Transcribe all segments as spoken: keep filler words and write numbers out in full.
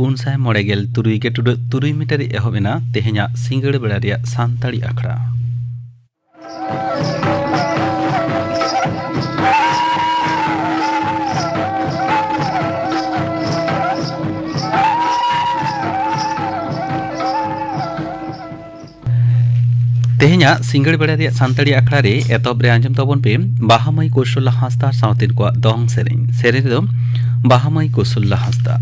ᱯᱩᱱ ᱥᱟᱭ ᱢᱚᱬᱮ ᱜᱮᱞ ᱛᱩᱨᱩᱭ ᱜᱮᱴᱩᱰᱟᱹᱜ ᱛᱩᱨᱩᱭ ᱢᱤᱴᱟᱨ ᱨᱮ ᱮᱦᱚᱵ ᱮᱱᱟ ᱛᱮᱦᱮᱧᱟᱜ ᱥᱤᱸᱜᱟᱹᱲ ᱵᱮᱲᱟ ᱨᱮᱭᱟᱜ ᱥᱟᱱᱛᱟᱲᱤ ᱟᱠᱷᱲᱟ᱾ ᱛᱮᱦᱮᱧᱟᱜ ᱥᱤᱸᱜᱟᱹᱲ ᱵᱮᱲᱟ ᱨᱮᱭᱟᱜ ᱥᱟᱱᱛᱟᱲᱤ ᱟᱠᱷᱲᱟ ᱨᱮ ᱮᱛᱚᱦᱚᱵ ᱨᱮ ᱟᱸᱡᱚᱢ ᱛᱟᱵᱚᱱ ᱯᱮ ᱵᱟᱦᱟ ᱢᱟᱹᱭ ᱠᱚᱥᱚᱞᱞᱟ ᱦᱟᱸᱥᱫᱟ ᱥᱟᱶᱛᱮᱱ ᱠᱚᱣᱟᱜ ᱫᱚᱝ ᱥᱮᱨᱮᱧ᱾ ᱥᱮᱨᱮᱧ ᱨᱮᱫᱚ ᱵᱟᱦᱟ ᱢᱟᱹᱭ ᱠᱚᱥᱚᱞᱞᱟ ᱦᱟᱸᱥᱫᱟ᱾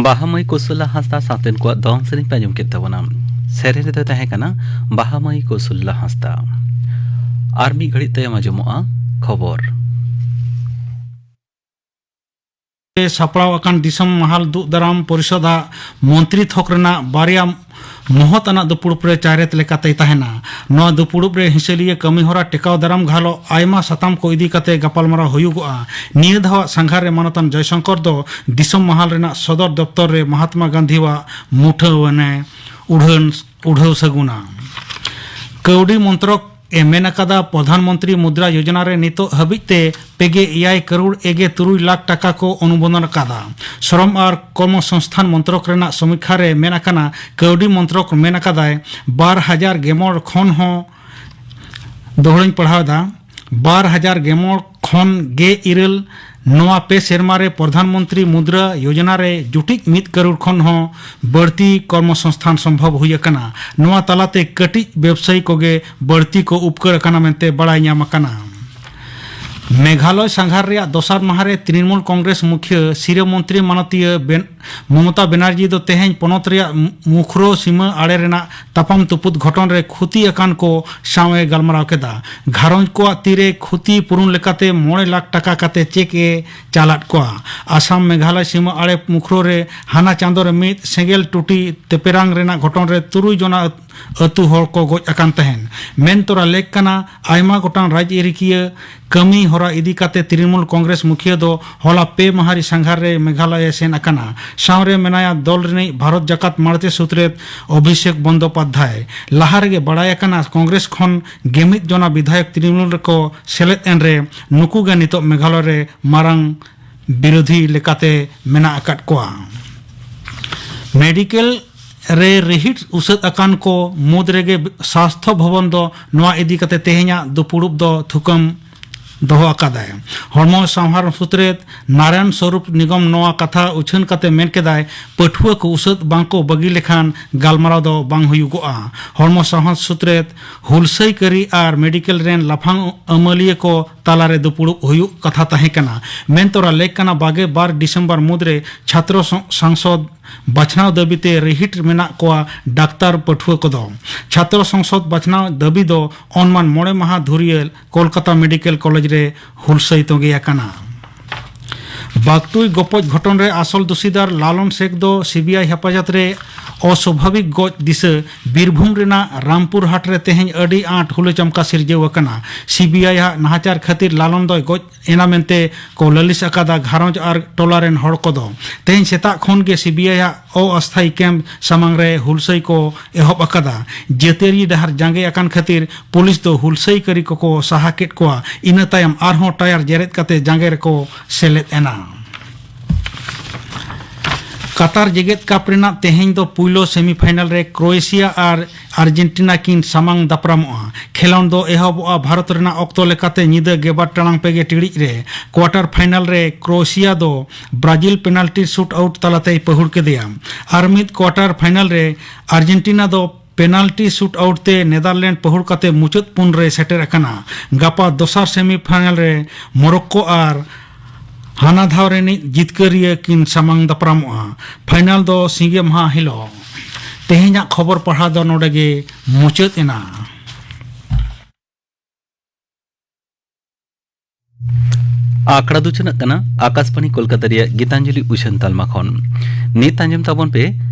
ᱵᱟᱦᱟ ᱢᱟᱹᱭ ᱠᱩᱥᱩᱞᱟ ᱦᱟᱸᱥᱫᱟ ᱥᱟᱶᱛᱮ ᱩᱱᱠᱩᱣᱟᱜ ᱫᱚᱝ ᱥᱮᱨᱮᱧ ᱯᱮ ᱟᱸᱡᱚᱢ ᱠᱮᱫ ᱛᱟᱵᱚᱱᱟ᱾ ᱥᱮᱨᱮᱧ ᱨᱮᱫᱚ ᱛᱟᱦᱮᱸ ᱠᱟᱱᱟ ᱵᱟᱦᱟ ᱢᱟᱹᱭ ᱠᱩᱥᱩᱞᱟ ᱦᱟᱸᱥᱫᱟ᱾ ᱟᱨ ᱢᱤᱫ ᱜᱷᱟᱹᱲᱤᱡ ᱛᱟᱭᱚᱢ ᱟᱸᱡᱚᱢᱚᱜᱼᱟ ᱠᱷᱚᱵᱚᱨ᱾ ᱥᱟᱯᱲᱟᱣ ᱟᱠᱟᱱ ᱫᱤᱥᱚᱢ ᱢᱟᱦᱟᱞ ᱫᱩᱜ ᱫᱟᱨᱟᱢ ᱯᱚᱨᱤᱥᱚᱫ ᱟᱜ ᱢᱚᱱᱛᱨᱤ ᱛᱷᱚᱠ ᱨᱮᱱᱟᱜ ᱵᱟᱨᱭᱟ ᱢᱚᱦᱚᱛ ᱟᱱᱟᱜ ᱫᱩᱯᱩᱲᱩᱵ ᱨᱮ ᱪᱟᱭᱨᱮᱛ ᱞᱮᱠᱟᱛᱮᱭ ᱛᱟᱦᱮᱱᱟ᱾ ᱱᱚᱣᱟ ᱫᱩᱯᱩᱲᱩᱵ ᱨᱮ ᱦᱤᱥᱟᱹᱞᱤᱭᱟᱹ ᱠᱟᱹᱢᱤᱦᱚᱨᱟ ᱴᱮᱠᱟᱣ ᱫᱟᱨᱟᱢ ᱜᱷᱟᱞᱚᱜ ᱟᱭᱢᱟ ᱥᱟᱛᱟᱢ ᱠᱚ ᱤᱫᱤ ᱠᱟᱛᱮ ᱜᱟᱯᱟᱞᱢᱟᱨᱟᱣ ᱦᱩᱭᱩᱜᱚᱜᱼᱟ᱾ ᱱᱤᱭᱟᱹ ᱫᱷᱟᱣᱟᱜ ᱥᱟᱸᱜᱷᱟᱨ ᱨᱮ ᱢᱟᱱᱚᱛᱟᱱ ᱡᱚᱭᱥᱚᱝᱠᱚᱨ ᱫᱚ ᱫᱤᱥᱚᱢ ᱢᱟᱦᱟᱞ ᱨᱮᱱᱟᱜ ᱥᱚᱫᱚᱨ ᱫᱚᱯᱛᱚᱨ ᱨᱮ ᱢᱟᱦᱟᱛᱢᱟ ᱜᱟᱱᱫᱷᱤᱣᱟᱜ ᱢᱩᱴᱷᱟᱹᱱ ᱮ ᱩᱰᱷᱟᱹᱱ ᱩᱰᱷᱟᱹᱣ ᱥᱟᱹᱜᱩᱱᱟ᱾ ᱠᱟᱹᱣᱰᱤ ᱢᱚᱱᱛᱨᱚᱠ ᱮ ᱢᱮᱱ ᱟᱠᱟᱫᱟ, ᱯᱨᱚᱫᱷᱟᱱ ᱢᱚᱱᱛᱨᱤ ᱢᱩᱫᱽᱨᱟ ᱭᱳᱡᱚᱱᱟ ᱨᱮ ᱱᱤᱛᱚᱜ ᱦᱟᱹᱵᱤᱡ ᱛᱮ ᱯᱮᱜᱮ ᱮᱭᱟᱭ ᱠᱟᱨᱳᱲ ᱮᱜᱮ ᱛᱩᱨᱩᱭ ᱞᱟᱠᱷ ᱴᱟᱠᱟ ᱠᱚ ᱚᱱᱩᱢᱳᱫᱚᱱ ᱟᱠᱟᱫᱟ᱾ ᱥᱨᱚᱢ ᱟᱨ ᱠᱚᱨᱢᱚ ᱥᱚᱝᱥᱛᱷᱟᱱ ᱢᱚᱱᱛᱨᱚᱠ ᱨᱮᱱᱟᱜ ᱥᱚᱢᱤᱠᱠᱷᱟ ᱨᱮ ᱢᱮᱱ ᱟᱠᱟᱱᱟ, ᱠᱟᱹᱣᱰᱤ ᱢᱚᱱᱛᱨᱚᱠ ᱢᱮᱱ ᱟᱠᱟᱫᱟᱭ, ᱵᱟᱨ ᱦᱟᱡᱟᱨ ᱜᱮ ᱢᱚᱬ ᱠᱷᱚᱱ ᱦᱚᱸ, ᱫᱚᱦᱲᱟᱧ ᱯᱟᱲᱦᱟᱣ ᱮᱫᱟ, ᱵᱟᱨ ᱦᱟᱡᱟᱨ ᱜᱮ ᱢᱚᱬ ᱠᱷᱚᱱ ᱜᱮ ᱤᱨᱟᱹᱞ, ᱱᱚᱣᱟ ᱯᱮ ᱥᱮᱨᱢᱟ ᱨᱮ ᱯᱨᱚᱫᱷᱟᱱ ᱢᱚᱱᱛᱨᱤ ᱢᱩᱫᱽᱨᱟ ᱭᱳᱡᱚᱱᱟ ᱨᱮ ᱡᱩᱴᱤᱡ ᱢᱤᱫ ᱠᱟᱨᱳᱲ ᱠᱷᱚᱱ ᱦᱚᱸ ᱵᱟᱹᱲᱛᱤ ᱠᱚᱨᱢᱚ ᱥᱚᱝᱥᱛᱷᱟᱱ ᱥᱚᱢᱵᱷᱚᱵ ᱦᱩᱭ ᱟᱠᱟᱱᱟ᱾ ᱱᱚᱣᱟ ᱛᱟᱞᱟᱛᱮ ᱠᱟᱹᱴᱤᱡ ᱵᱮᱵᱽᱥᱟᱭᱤ ᱠᱚᱜᱮ ᱵᱟᱹᱲᱛᱤ ᱠᱚ ᱩᱯᱠᱟᱹᱨ ᱟᱠᱟᱱᱟ ᱢᱮᱱᱛᱮ ᱵᱟᱲᱟᱭ ᱧᱟᱢ ᱟᱠᱟᱱᱟ᱾ ᱢᱮᱜᱷᱟᱞᱚᱭ ᱥᱟᱸᱜᱷᱟᱨ ᱨᱮᱭᱟᱜ ᱫᱚᱥᱟᱨ ᱢᱟᱦᱟ ᱨᱮ ᱛᱨᱤᱱᱢᱩᱞ ᱠᱚᱝᱜᱨᱮᱥ ᱢᱩᱠᱷᱤᱭᱟᱹ ᱥᱤᱨᱟᱹ ᱢᱚᱱᱛᱨᱤ ᱢᱟᱱᱚᱛᱤᱭᱟᱹ ᱵᱮᱱ-, ᱢᱚᱢᱚᱛᱟ ᱵᱮᱱᱟᱨᱡᱤ ᱫᱚ ᱛᱮᱦᱮᱧ ᱯᱚᱱᱚᱛ ᱨᱮᱭᱟᱜ ᱢᱩ-, ᱢᱩᱠᱷᱨᱳ ᱥᱤᱢᱟᱹ ᱟᱲᱮ ᱨᱮᱱᱟᱜ ᱛᱟᱯᱟᱢ ᱛᱩᱯᱩᱫ ᱜᱷᱚᱴᱚᱱ ᱨᱮ ᱠᱷᱩᱛᱤ ᱟᱠᱟᱱ ᱠᱚ ᱥᱟᱶ ᱮ ᱜᱟᱞᱢᱟᱨᱟᱣ ᱠᱮᱫᱟ᱾ ᱜᱷᱟᱨᱚᱸᱡᱽ ᱠᱚᱣᱟᱜ ᱛᱤᱨᱮ ᱠᱷᱩᱛᱤ ᱯᱩᱨᱩᱱ ᱞᱮᱠᱟᱛᱮ ᱢᱚᱬᱮ ᱞᱟᱠᱷ ᱴᱟᱠᱟ ᱠᱟᱛᱮ ᱪᱮᱠ ᱮ ᱪᱟᱞᱟᱫ ᱠᱚᱣᱟ᱾ ᱟᱥᱟᱢ ᱢᱮᱜᱷᱟᱞᱚᱭ ᱥᱤᱢᱟᱹ ᱟᱲᱮ ᱢᱩᱠᱷᱨᱳ ᱨᱮ ᱦᱟᱱᱟ ᱪᱟᱸᱫᱚ ᱨᱮ ᱢᱤᱫ ᱥᱮᱸᱜᱮᱞ ᱴᱩᱴᱤ ᱛᱮᱯᱮᱨᱟᱝ ᱨᱮᱱᱟᱜ ᱜᱷᱚᱴᱚᱱ ᱨᱮ ᱛᱩᱨᱩᱭ ᱡᱚᱱᱟ ᱟᱹᱛᱩ ᱦᱚᱲ ᱠᱚ ᱜᱚᱡ ᱟᱠᱟᱱ ᱛᱟᱦᱮᱸᱱ᱾ ᱢᱮᱱ ᱛᱚᱨᱟ ᱞᱮᱠ ᱠᱟᱱᱟ, ᱟᱭᱢᱟ ᱜᱚᱴᱟᱝ ᱨᱟᱡᱽᱟᱹᱨᱤᱠᱤᱭᱟᱹ ᱠᱟᱹᱢᱤ ᱦᱚᱨᱟ ᱤᱫᱤ ᱠᱟᱛᱮ ᱛᱨᱤᱱᱢᱩᱞ ᱠᱚᱝᱜᱨᱮᱥ ᱢᱩᱠᱷᱤᱭᱟᱹ ᱫᱚ ᱦᱚᱞᱟ ᱯᱮ ᱢᱟᱦᱟᱨᱤ ᱥᱟᱸᱜᱷᱟᱨ ᱨᱮ ᱢᱮᱜᱷᱟᱞᱚᱭ ᱮ ᱥᱮᱱ ᱟᱠᱟᱱᱟ᱾ ᱥᱟᱶ ᱨᱮ ᱢᱮᱱᱟᱭᱟ ᱫᱚᱞ ᱨᱤᱱᱤᱡ ᱵᱷᱟᱨᱚᱛ ᱡᱟᱠᱟᱛ ᱢᱟᱬᱛᱮ ᱥᱩᱛᱨᱮᱛ ᱚᱵᱷᱤᱥᱮᱠ ᱵᱚᱱᱫᱚᱯᱟᱫᱷᱭᱟᱭ᱾ ᱞᱟᱦᱟ ᱨᱮᱜᱮ ᱵᱟᱲᱟᱭ ᱟᱠᱟᱱᱟ, ᱠᱚᱝᱜᱨᱮᱥ ᱠᱷᱚᱱ ᱜᱮᱢᱤᱫ ᱡᱚᱱᱟ ᱵᱤᱫᱷᱟᱭᱚᱠ ᱛᱨᱤᱱᱢᱩᱞ ᱨᱮᱠᱚ ᱥᱮᱞᱮᱫ ᱮᱱ ᱨᱮ ᱱᱩᱠᱩ ᱜᱮ ᱱᱤᱛᱚᱜ ᱢᱮᱜᱷᱟᱞᱚᱭ ᱨᱮ ᱢᱟᱨᱟᱝ ᱵᱤᱨᱳᱫᱷᱤ ᱞᱮᱠᱟᱛᱮ ᱢᱮᱱᱟᱜ ᱟᱠᱟᱫ ᱠᱚᱣᱟ᱾ ᱢᱮᱰᱤᱠᱮᱞ ᱨᱮ ᱨᱤᱦᱤᱴ ᱩᱥᱟᱹᱫ ᱟᱠᱟᱱ ᱠᱚ ᱢᱩᱫᱽ ᱨᱮᱜᱮ ᱥᱟᱥᱛᱷᱚ ᱵᱷᱚᱵᱚᱱ ᱫᱚ ᱱᱚᱣᱟ ᱤᱫᱤ ᱠᱟᱛᱮ ᱛᱮᱦᱮᱧᱟᱜ ᱫᱩᱯᱩᱲᱩᱵ ᱫᱚ ᱛᱷᱩᱠᱟᱹᱢ ᱫᱚᱦᱚ ᱟᱠᱟᱫᱟᱭ᱾ ᱦᱚᱲᱢᱚ ᱥᱟᱶᱟᱨ ᱥᱩᱛᱨᱮᱛ ᱱᱟᱨᱟᱭᱚᱱ ᱥᱚᱨᱩᱯ ᱱᱤᱜᱚᱢ ᱱᱚᱣᱟ ᱠᱟᱛᱷᱟ ᱩᱪᱷᱟᱹᱱ ᱠᱟᱛᱮ ᱢᱮᱱ ᱠᱮᱫᱟᱭ, ᱯᱟᱹᱴᱷᱩᱣᱟᱹ ᱠᱚ ᱩᱥᱟᱹᱫ ᱵᱟᱝ ᱠᱚ ᱵᱟᱹᱜᱤ ᱞᱮᱠᱷᱟᱱ ᱜᱟᱞᱢᱟᱨᱟᱣ ᱫᱚ ᱵᱟᱝ ᱦᱩᱭᱩᱜᱚᱜᱼᱟ᱾ ᱦᱚᱲᱢᱚ ᱥᱟᱶᱟᱨ ᱥᱩᱛᱨᱮᱛ ᱦᱩᱞᱥᱟᱹᱭ ᱠᱟᱹᱨᱤ ᱟᱨ ᱢᱮᱰᱤᱠᱮᱞ ᱨᱮᱱ ᱞᱟᱯᱷᱟᱝ ᱟᱹᱢᱟᱹᱞᱤᱭᱟᱹ ᱠᱚ ᱛᱟᱞᱟᱨᱮ ᱫᱩᱯᱩᱲᱩᱵ ᱦᱩᱭᱩᱜ ᱠᱟᱛᱷᱟ ᱛᱟᱦᱮᱸ ᱠᱟᱱᱟ᱾ ᱢᱮᱱ ᱛᱚᱨᱟ ᱞᱮᱠ ᱠᱟᱱᱟ, ᱵᱟᱜᱮ ᱵᱟᱨ ᱰᱤᱥᱮᱢᱵᱚᱨ ᱢᱩᱫᱽᱨᱮ ᱪᱷᱟᱛᱨᱚ ᱥᱚ-, ᱥᱟᱝᱥᱚᱫ ᱵᱟᱪᱷᱱᱟᱣ ᱫᱟᱹᱵᱤ ᱛᱮ ᱨᱤᱦᱤᱴ ᱢᱮᱱᱟᱜ ᱠᱚᱣᱟ ᱰᱟᱠᱛᱟᱨ ᱯᱟᱹᱴᱷᱩᱣᱟᱹ ᱠᱚᱫᱚ᱾ ᱪᱷᱟᱛᱨᱚ ᱥᱚᱝᱥᱚᱫ ᱵᱟᱪᱷᱱᱟᱣ ᱫᱟᱹᱵᱤ ᱫᱚ ᱚᱱᱢᱟᱱ ᱢᱚᱬᱮ ᱢᱟᱦᱟ ᱫᱷᱩᱨᱤᱭᱟᱹ ᱠᱳᱞᱠᱟᱛᱟ ᱢᱮᱰᱤᱠᱮᱞ ᱠᱚᱞᱮᱡᱽ ᱨᱮ ᱦᱩᱞᱥᱟᱹᱭ ᱛᱚᱸᱜᱮ ᱟᱠᱟᱱᱟ᱾ ᱵᱟᱜᱽᱴᱩᱭ ᱜᱚᱯᱚᱡ ᱜᱷᱚᱴᱚᱱ ᱨᱮ ᱟᱥᱚᱞ ᱫᱩᱥᱤᱫᱟᱨ ᱞᱟᱞᱚᱱ ᱥᱮᱠ ᱫᱚ ᱥᱤᱵᱤᱟᱭ ᱦᱮᱯᱟᱡᱟᱛ ᱨᱮ ᱚᱥᱚᱵᱷᱟᱵᱤᱠ ᱜᱚᱡ ᱫᱤᱥᱟᱹ᱾ ᱵᱤᱨᱵᱷᱩᱢ ᱨᱮᱱᱟᱜ ᱨᱟᱢᱯᱩᱨ ᱦᱟᱴ ᱨᱮ ᱛᱮᱦᱮᱧ ᱟᱹᱰᱤ ᱟᱸᱴ ᱦᱩᱞᱟᱹ ᱪᱟᱢᱠᱟ ᱥᱤᱨᱡᱟᱹᱣ ᱟᱠᱟᱱᱟ᱾ ᱥᱤᱵᱤᱟᱭ ᱟᱜ ᱱᱟᱦᱟᱪᱟᱨ ᱠᱷᱟᱹᱛᱤᱨ ᱞᱟᱞᱚᱱ ᱫᱚᱭ ᱜᱚᱡ ᱮᱱᱟ ᱢᱮᱱᱛᱮ ᱠᱚ ᱞᱟᱹᱞᱤᱥ ᱟᱠᱟᱫᱟ ᱜᱷᱟᱨᱚᱸᱡᱽ ᱟᱨ ᱴᱚᱞᱟ ᱨᱮᱱ ᱦᱚᱲ ᱠᱚᱫᱚ᱾ ᱛᱮᱦᱮᱧ ᱥᱮᱛᱟᱜ ᱠᱷᱚᱱ ᱜᱮ ᱥᱤᱵᱤᱟᱭ ᱟᱜ ᱚᱥᱛᱷᱟᱭᱤ ᱠᱮᱢᱯ ᱥᱟᱢᱟᱝ ᱨᱮ ᱦᱩᱞᱥᱟᱹᱭ ᱠᱚ ᱮᱦᱚᱵ ᱟᱠᱟᱫᱟ᱾ ᱡᱟᱹᱛᱤᱭᱟᱹᱨᱤ ᱰᱟᱦᱟᱨ ᱡᱟᱸᱜᱮ ᱟᱠᱟᱱ ᱠᱷᱟᱹᱛᱤᱨ ᱯᱩᱞᱤᱥ ᱫᱚ ᱦᱩᱞᱥᱟᱹᱭ ᱠᱟᱹᱨᱤ ᱠᱚᱠᱚ ᱥᱟᱦᱟ ᱠᱮᱫ ᱠᱚᱣᱟ᱾ ᱤᱱᱟᱹ ᱛᱟᱭᱚᱢ ᱟᱨᱦᱚᱸ ᱴᱟᱭᱟᱨ ᱡᱮᱨᱮᱫ ᱠᱟᱛᱮ ᱡᱟᱸᱜᱮ ᱨᱮᱠᱚ ᱥᱮᱞᱮᱫ ᱮᱱᱟ᱾ ᱠᱟᱛᱟᱨ ᱡᱮᱜᱮᱛ ᱠᱟᱯ ᱨᱮᱱᱟᱜ ᱛᱮᱦᱮᱧ ᱫᱚ ᱯᱩᱭᱞᱩ ᱥᱮᱢᱤᱯᱷᱟᱭᱱᱟᱞ ᱨᱮ ᱠᱨᱳᱭᱮᱥᱤᱭᱟ ᱟᱨ ᱟᱨᱡᱮᱱᱴᱤᱱᱟ ᱠᱤᱱ ᱥᱟᱢᱟᱝ ᱫᱟᱯᱨᱟᱢᱚᱜᱼᱟ᱾ ᱠᱷᱮᱞᱳᱸᱰ ᱫᱚ ᱮᱦᱚᱵᱚᱜᱼᱟ ᱵᱷᱟᱨᱚᱛ ᱨᱮᱱᱟᱜ ᱚᱠᱛᱚ ᱞᱮᱠᱟᱛᱮ ᱧᱤᱫᱟᱹ ᱜᱮᱞ ᱵᱟᱨ ᱴᱟᱲᱟᱝ ᱯᱮ ᱜᱮ ᱴᱤᱲᱤᱡ ᱨᱮ᱾ ᱠᱣᱟᱴᱟᱨ ᱯᱷᱟᱭᱱᱟᱞ ᱨᱮ ᱠᱨᱳᱭᱮᱥᱤᱭᱟ ᱫᱚ ᱵᱨᱟᱡᱤᱞ ᱯᱮᱱᱟᱞᱴᱤ ᱥᱩᱴ ᱟᱣᱩᱴ ᱛᱟᱞᱟᱛᱮᱭ ᱯᱟᱹᱦᱩᱲ ᱠᱮᱫᱮᱭᱟ᱾ ᱟᱨ ᱢᱤᱫ ᱠᱣᱟᱴᱟᱨ ᱯᱷᱟᱭᱱᱟᱞ ᱨᱮ ᱟᱨᱡᱮᱱᱴᱤᱱᱟ ᱫᱚ ᱯᱮᱱᱟᱞᱴᱤ ᱥᱩᱴ ᱟᱣᱩᱴ ᱛᱮ ᱱᱮᱫᱟᱨᱞᱮᱱᱰ ᱯᱟᱹᱦᱩᱲ ᱠᱟᱛᱮ ᱢᱩᱪᱟᱹᱫ ᱯᱩᱱ ᱨᱮ ᱥᱮᱴᱮᱨ ᱟᱠᱟᱱᱟ᱾ ᱜᱟᱯᱟ ᱫᱚᱥᱟᱨ ᱥᱮᱢᱤᱯᱷᱟᱭᱱᱟᱞ ᱨᱮ ᱢᱚᱨᱚᱠᱠᱳ ᱟᱨ ᱦᱟᱱᱟ ᱫᱷᱟᱣ ᱨᱤᱱᱤᱡ ᱡᱤᱛᱠᱟᱹᱨᱤᱭᱟᱹ ᱠᱤᱱ ᱥᱟᱢᱟᱝ ᱫᱟᱯᱨᱟᱢᱚᱜᱼᱟ᱾ ᱯᱷᱟᱭᱱᱟᱞ ᱫᱚ ᱥᱤᱸᱜᱮ ᱢᱟᱦᱟ ᱦᱤᱞᱳᱜ᱾ ᱛᱮᱦᱮᱧᱟᱜ ᱠᱷᱚᱵᱚᱨ ᱯᱟᱲᱦᱟᱣ ᱫᱚ ᱱᱚᱰᱮ ᱜᱮ ᱢᱩᱪᱟᱹᱫ ᱮᱱᱟ᱾ ᱟᱠᱷᱲᱟ ᱫᱚ ᱪᱟᱞᱟᱜ ᱠᱟᱱᱟ ᱟᱠᱟᱥᱵᱟᱬᱤ ᱠᱳᱞᱠᱟᱛᱟ ᱨᱮᱭᱟᱜ ᱜᱤᱛᱟᱧᱡᱚᱞᱤ ᱩᱪᱷᱟᱹᱱ ᱛᱟᱞᱢᱟ ᱠᱷᱚᱱ᱾ ᱱᱤᱛ ᱟᱸᱡᱚᱢ ᱛᱟᱵᱚᱱ ᱯᱮ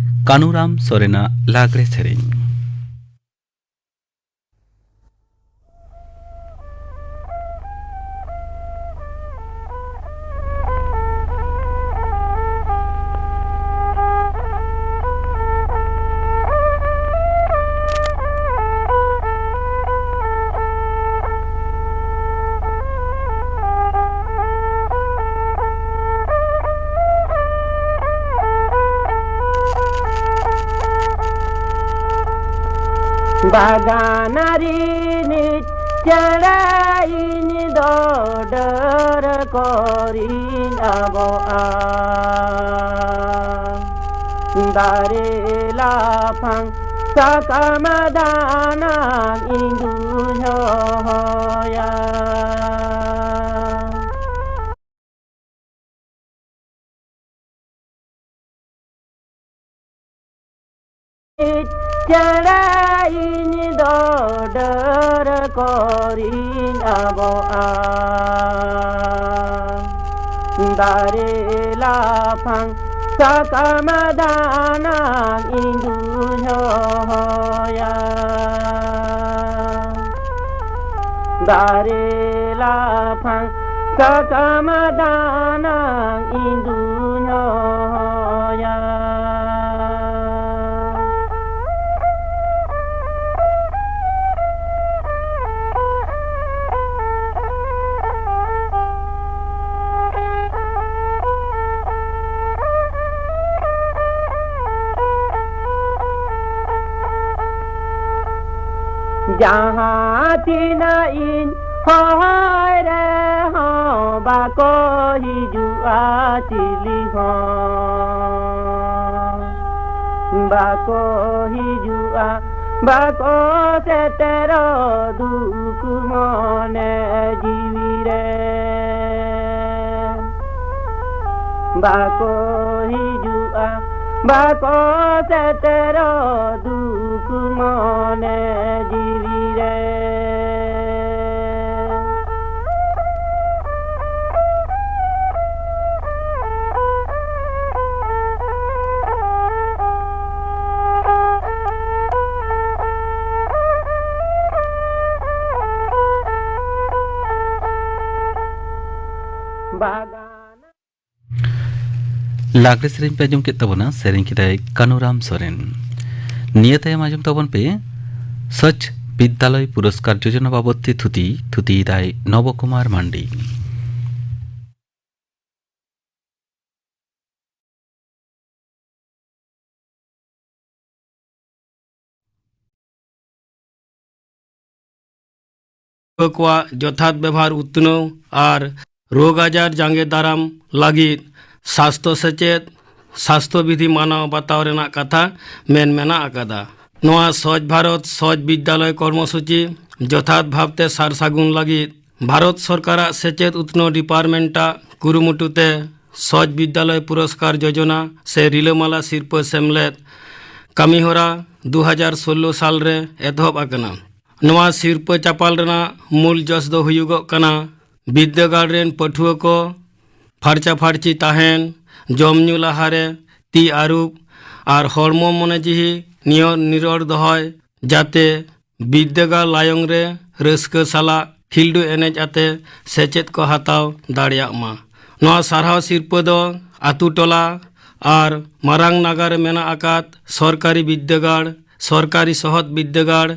ᱠᱟᱱᱩᱨᱟᱢ ᱥᱚᱨᱮᱱᱟᱜ ᱞᱟᱜᱽᱲᱮ ᱥᱮᱨᱮᱧ᱾ ᱵᱟᱜᱟᱱ ᱨᱤᱱᱤᱡ ᱪᱮᱬᱮ ᱤᱧ ᱫᱚ ᱰᱟᱹᱨ ᱠᱚᱨᱤᱧ ᱟᱵᱚᱜᱼᱟ, ᱫᱟᱨᱮ ᱞᱟᱯᱷᱟᱝ ᱥᱟᱠᱟᱢ ᱫᱟᱱᱟᱝ ᱤᱧ ᱫᱩᱧ ᱦᱚᱦᱚᱭᱟ᱾ ᱪᱮᱬᱮ ᱤᱧ ᱫᱚ ᱰᱟᱹᱨ ᱠᱚᱨᱤᱧ ᱟᱵᱚᱜᱼᱟ, ᱫᱟᱨᱮ ᱞᱟᱯᱷᱟᱝ ᱥᱟᱠᱟᱢ ᱫᱟᱱᱟᱝ ᱤᱧ ᱫᱩᱧ ᱦᱚᱦᱚᱭᱟ᱾ ᱫᱟᱨᱮ ᱞᱟᱯᱷᱟᱝ ᱥᱟᱠᱟᱢ ᱫᱟᱱᱟᱝ ᱤᱧ ᱫᱩᱧ ᱦᱚᱦᱚᱭᱟ᱾ ᱡᱟᱦᱟᱸ ᱛᱤᱱᱟᱹᱜ ᱤᱧ ᱦᱚᱦᱚᱭ ᱨᱮᱦᱚᱸ ᱵᱟᱠᱚ ᱦᱤᱡᱩᱜᱼᱟ ᱪᱤᱞᱤ ᱦᱚᱸ᱾ ᱵᱟᱠᱚ ᱦᱤᱡᱩᱜᱼᱟ, ᱵᱟᱠᱚ ᱥᱮᱴᱮᱨᱚᱜ ᱫᱩᱠ ᱢᱚᱱᱮ ᱡᱤᱣᱤ ᱨᱮ᱾ ᱵᱟᱠᱚ ᱦᱤᱡᱩᱜᱼᱟ, ᱵᱟᱠᱚ ᱥᱮᱴᱮᱨᱚᱜ ᱫᱩᱠ ᱢᱚᱱᱮ ᱡᱤᱣᱤ ᱨᱮ᱾ ᱵᱟᱜᱟᱱ᱾ ᱞᱟᱜᱽᱲᱮ ᱥᱮᱨᱮᱧ ᱯᱮ ᱟᱸᱡᱚᱢ ᱠᱮᱫ ᱛᱟᱵᱚᱱᱟ, ᱥᱮᱨᱮᱧ ᱠᱮᱫᱟᱭ ᱠᱟᱹᱱᱩᱨᱟᱢ ᱥᱚᱨᱮᱱ᱾ ᱱᱤᱭᱟᱹ ᱛᱟᱭᱚᱢ ᱟᱸᱡᱚᱢ ᱛᱟᱵᱚᱱ ᱯᱮ ᱥᱚᱪ ᱵᱤᱫᱽᱫᱟᱞᱚᱭ ᱯᱩᱨᱚᱥᱠᱟᱨ ᱡᱳᱡᱚᱱᱟ ᱵᱟᱵᱚᱫ ᱛᱮ ᱛᱷᱩᱛᱤ, ᱛᱷᱩᱛᱤᱭᱮᱫᱟᱭ ᱱᱚᱵᱚ ᱠᱩᱢᱟᱨ ᱢᱟᱱᱰᱤ᱾ ᱯᱟᱹᱴᱷᱩᱣᱟᱹ ᱠᱚᱣᱟᱜ ᱡᱚᱛᱷᱟᱛ ᱵᱮᱵᱷᱟᱨ ᱩᱛᱱᱟᱹᱣ ᱟᱨ ᱨᱳᱜᱽ ᱟᱡᱟᱨ ᱡᱟᱸᱜᱮ ᱫᱟᱨᱟᱢ ᱞᱟᱹᱜᱤᱫ ᱥᱟᱥᱛᱷᱚ ᱥᱮᱪᱮᱫ, ᱥᱟᱥᱛᱷᱚ ᱵᱤᱫᱷᱤ ᱢᱟᱱᱟᱣ ᱵᱟᱛᱟᱣ ᱨᱮᱱᱟᱜ ᱠᱟᱛᱷᱟ ᱢᱮᱱ ᱢᱮᱱᱟᱜ ᱟᱠᱟᱫᱟ᱾ ᱱᱚᱣᱟ ᱥᱚᱪ ᱵᱷᱟᱨᱚᱛ ᱥᱚᱪ ᱵᱤᱫᱽᱭᱟᱞᱚᱭ ᱠᱚᱨᱢᱚᱥᱩᱪᱤ ᱡᱚᱛᱷᱟᱛ ᱵᱷᱟᱵᱽᱛᱮ ᱥᱟᱨ ᱥᱟᱹᱜᱩᱱ ᱞᱟᱹᱜᱤᱫ ᱵᱷᱟᱨᱚᱛ ᱥᱚᱨᱠᱟᱨᱟᱜ ᱥᱮᱪᱮᱫ ᱩᱛᱱᱟᱹᱣ ᱰᱤᱯᱟᱨᱴᱢᱮᱱᱴ ᱟᱜ ᱠᱩᱨᱩᱢᱩᱴᱩ ᱛᱮ ᱥᱚᱪ ᱵᱤᱫᱽᱭᱟᱞᱚᱭ ᱯᱩᱨᱚᱥᱠᱟᱨ ᱡᱳᱡᱚᱱᱟ ᱥᱮ ᱨᱤᱞᱟᱹᱢᱟᱞᱟ ᱥᱤᱨᱯᱟᱹ ᱥᱮᱢᱞᱮᱫ ᱠᱟᱹᱢᱤᱦᱚᱨᱟ ᱫᱩ ᱦᱟᱡᱟᱨ ᱥᱳᱞᱞᱳ ᱥᱟᱞ ᱨᱮ ᱮᱛᱚᱦᱚᱵ ᱟᱠᱟᱱᱟ᱾ ᱱᱚᱣᱟ ᱥᱤᱨᱯᱟᱹ ᱪᱟᱯᱟᱞ ᱨᱮᱱᱟᱜ ᱢᱩᱞ ᱡᱚᱥ ᱫᱚ ᱦᱩᱭᱩᱜᱚᱜ ᱠᱟᱱᱟ ᱵᱤᱨᱫᱟᱹᱜᱟᱲ ᱨᱮᱱ ᱯᱟᱹᱴᱷᱩᱣᱟᱹ ᱠᱚ ᱯᱷᱟᱨᱪᱟ ᱯᱷᱟᱨᱪᱤ ᱛᱟᱦᱮᱱ, ᱡᱚᱢ ᱧᱩ ᱞᱟᱦᱟᱨᱮ ᱛᱤ ᱟᱹᱨᱩᱵ ᱟᱨ ᱦᱚᱲᱢᱚ ᱢᱚᱱᱮ ᱡᱤᱣᱤ ᱱᱤᱭᱚᱨ ᱱᱤᱨᱚᱲ ᱫᱚᱦᱚᱭ, ᱡᱟᱛᱮ ᱵᱤᱨᱫᱟᱹᱜᱟᱲ ᱞᱟᱭᱚᱝ ᱨᱮ ᱨᱟᱹᱥᱠᱟᱹ ᱥᱟᱞᱟᱜ ᱠᱷᱤᱞᱰᱩ ᱮᱱᱮᱡ ᱟᱛᱮ ᱥᱮᱪᱮᱫ ᱠᱚ ᱦᱟᱛᱟᱣ ᱫᱟᱲᱮᱭᱟᱜ ᱢᱟ᱾ ᱱᱚᱣᱟ ᱥᱟᱨᱦᱟᱣ ᱥᱤᱨᱯᱟᱹ ᱫᱚ ᱟᱛᱳ ᱴᱚᱞᱟ ᱟᱨ ᱢᱟᱨᱟᱝ ᱱᱟᱜᱟᱨ ᱨᱮ ᱢᱮᱱᱟᱜ ᱟᱠᱟᱫ ᱥᱚᱨᱠᱟᱨᱤ ᱵᱤᱨᱫᱟᱹᱜᱟᱲ, ᱥᱚᱨᱠᱟᱨᱤ ᱥᱚᱦᱚᱫ ᱵᱤᱨᱫᱟᱹᱜᱟᱲ,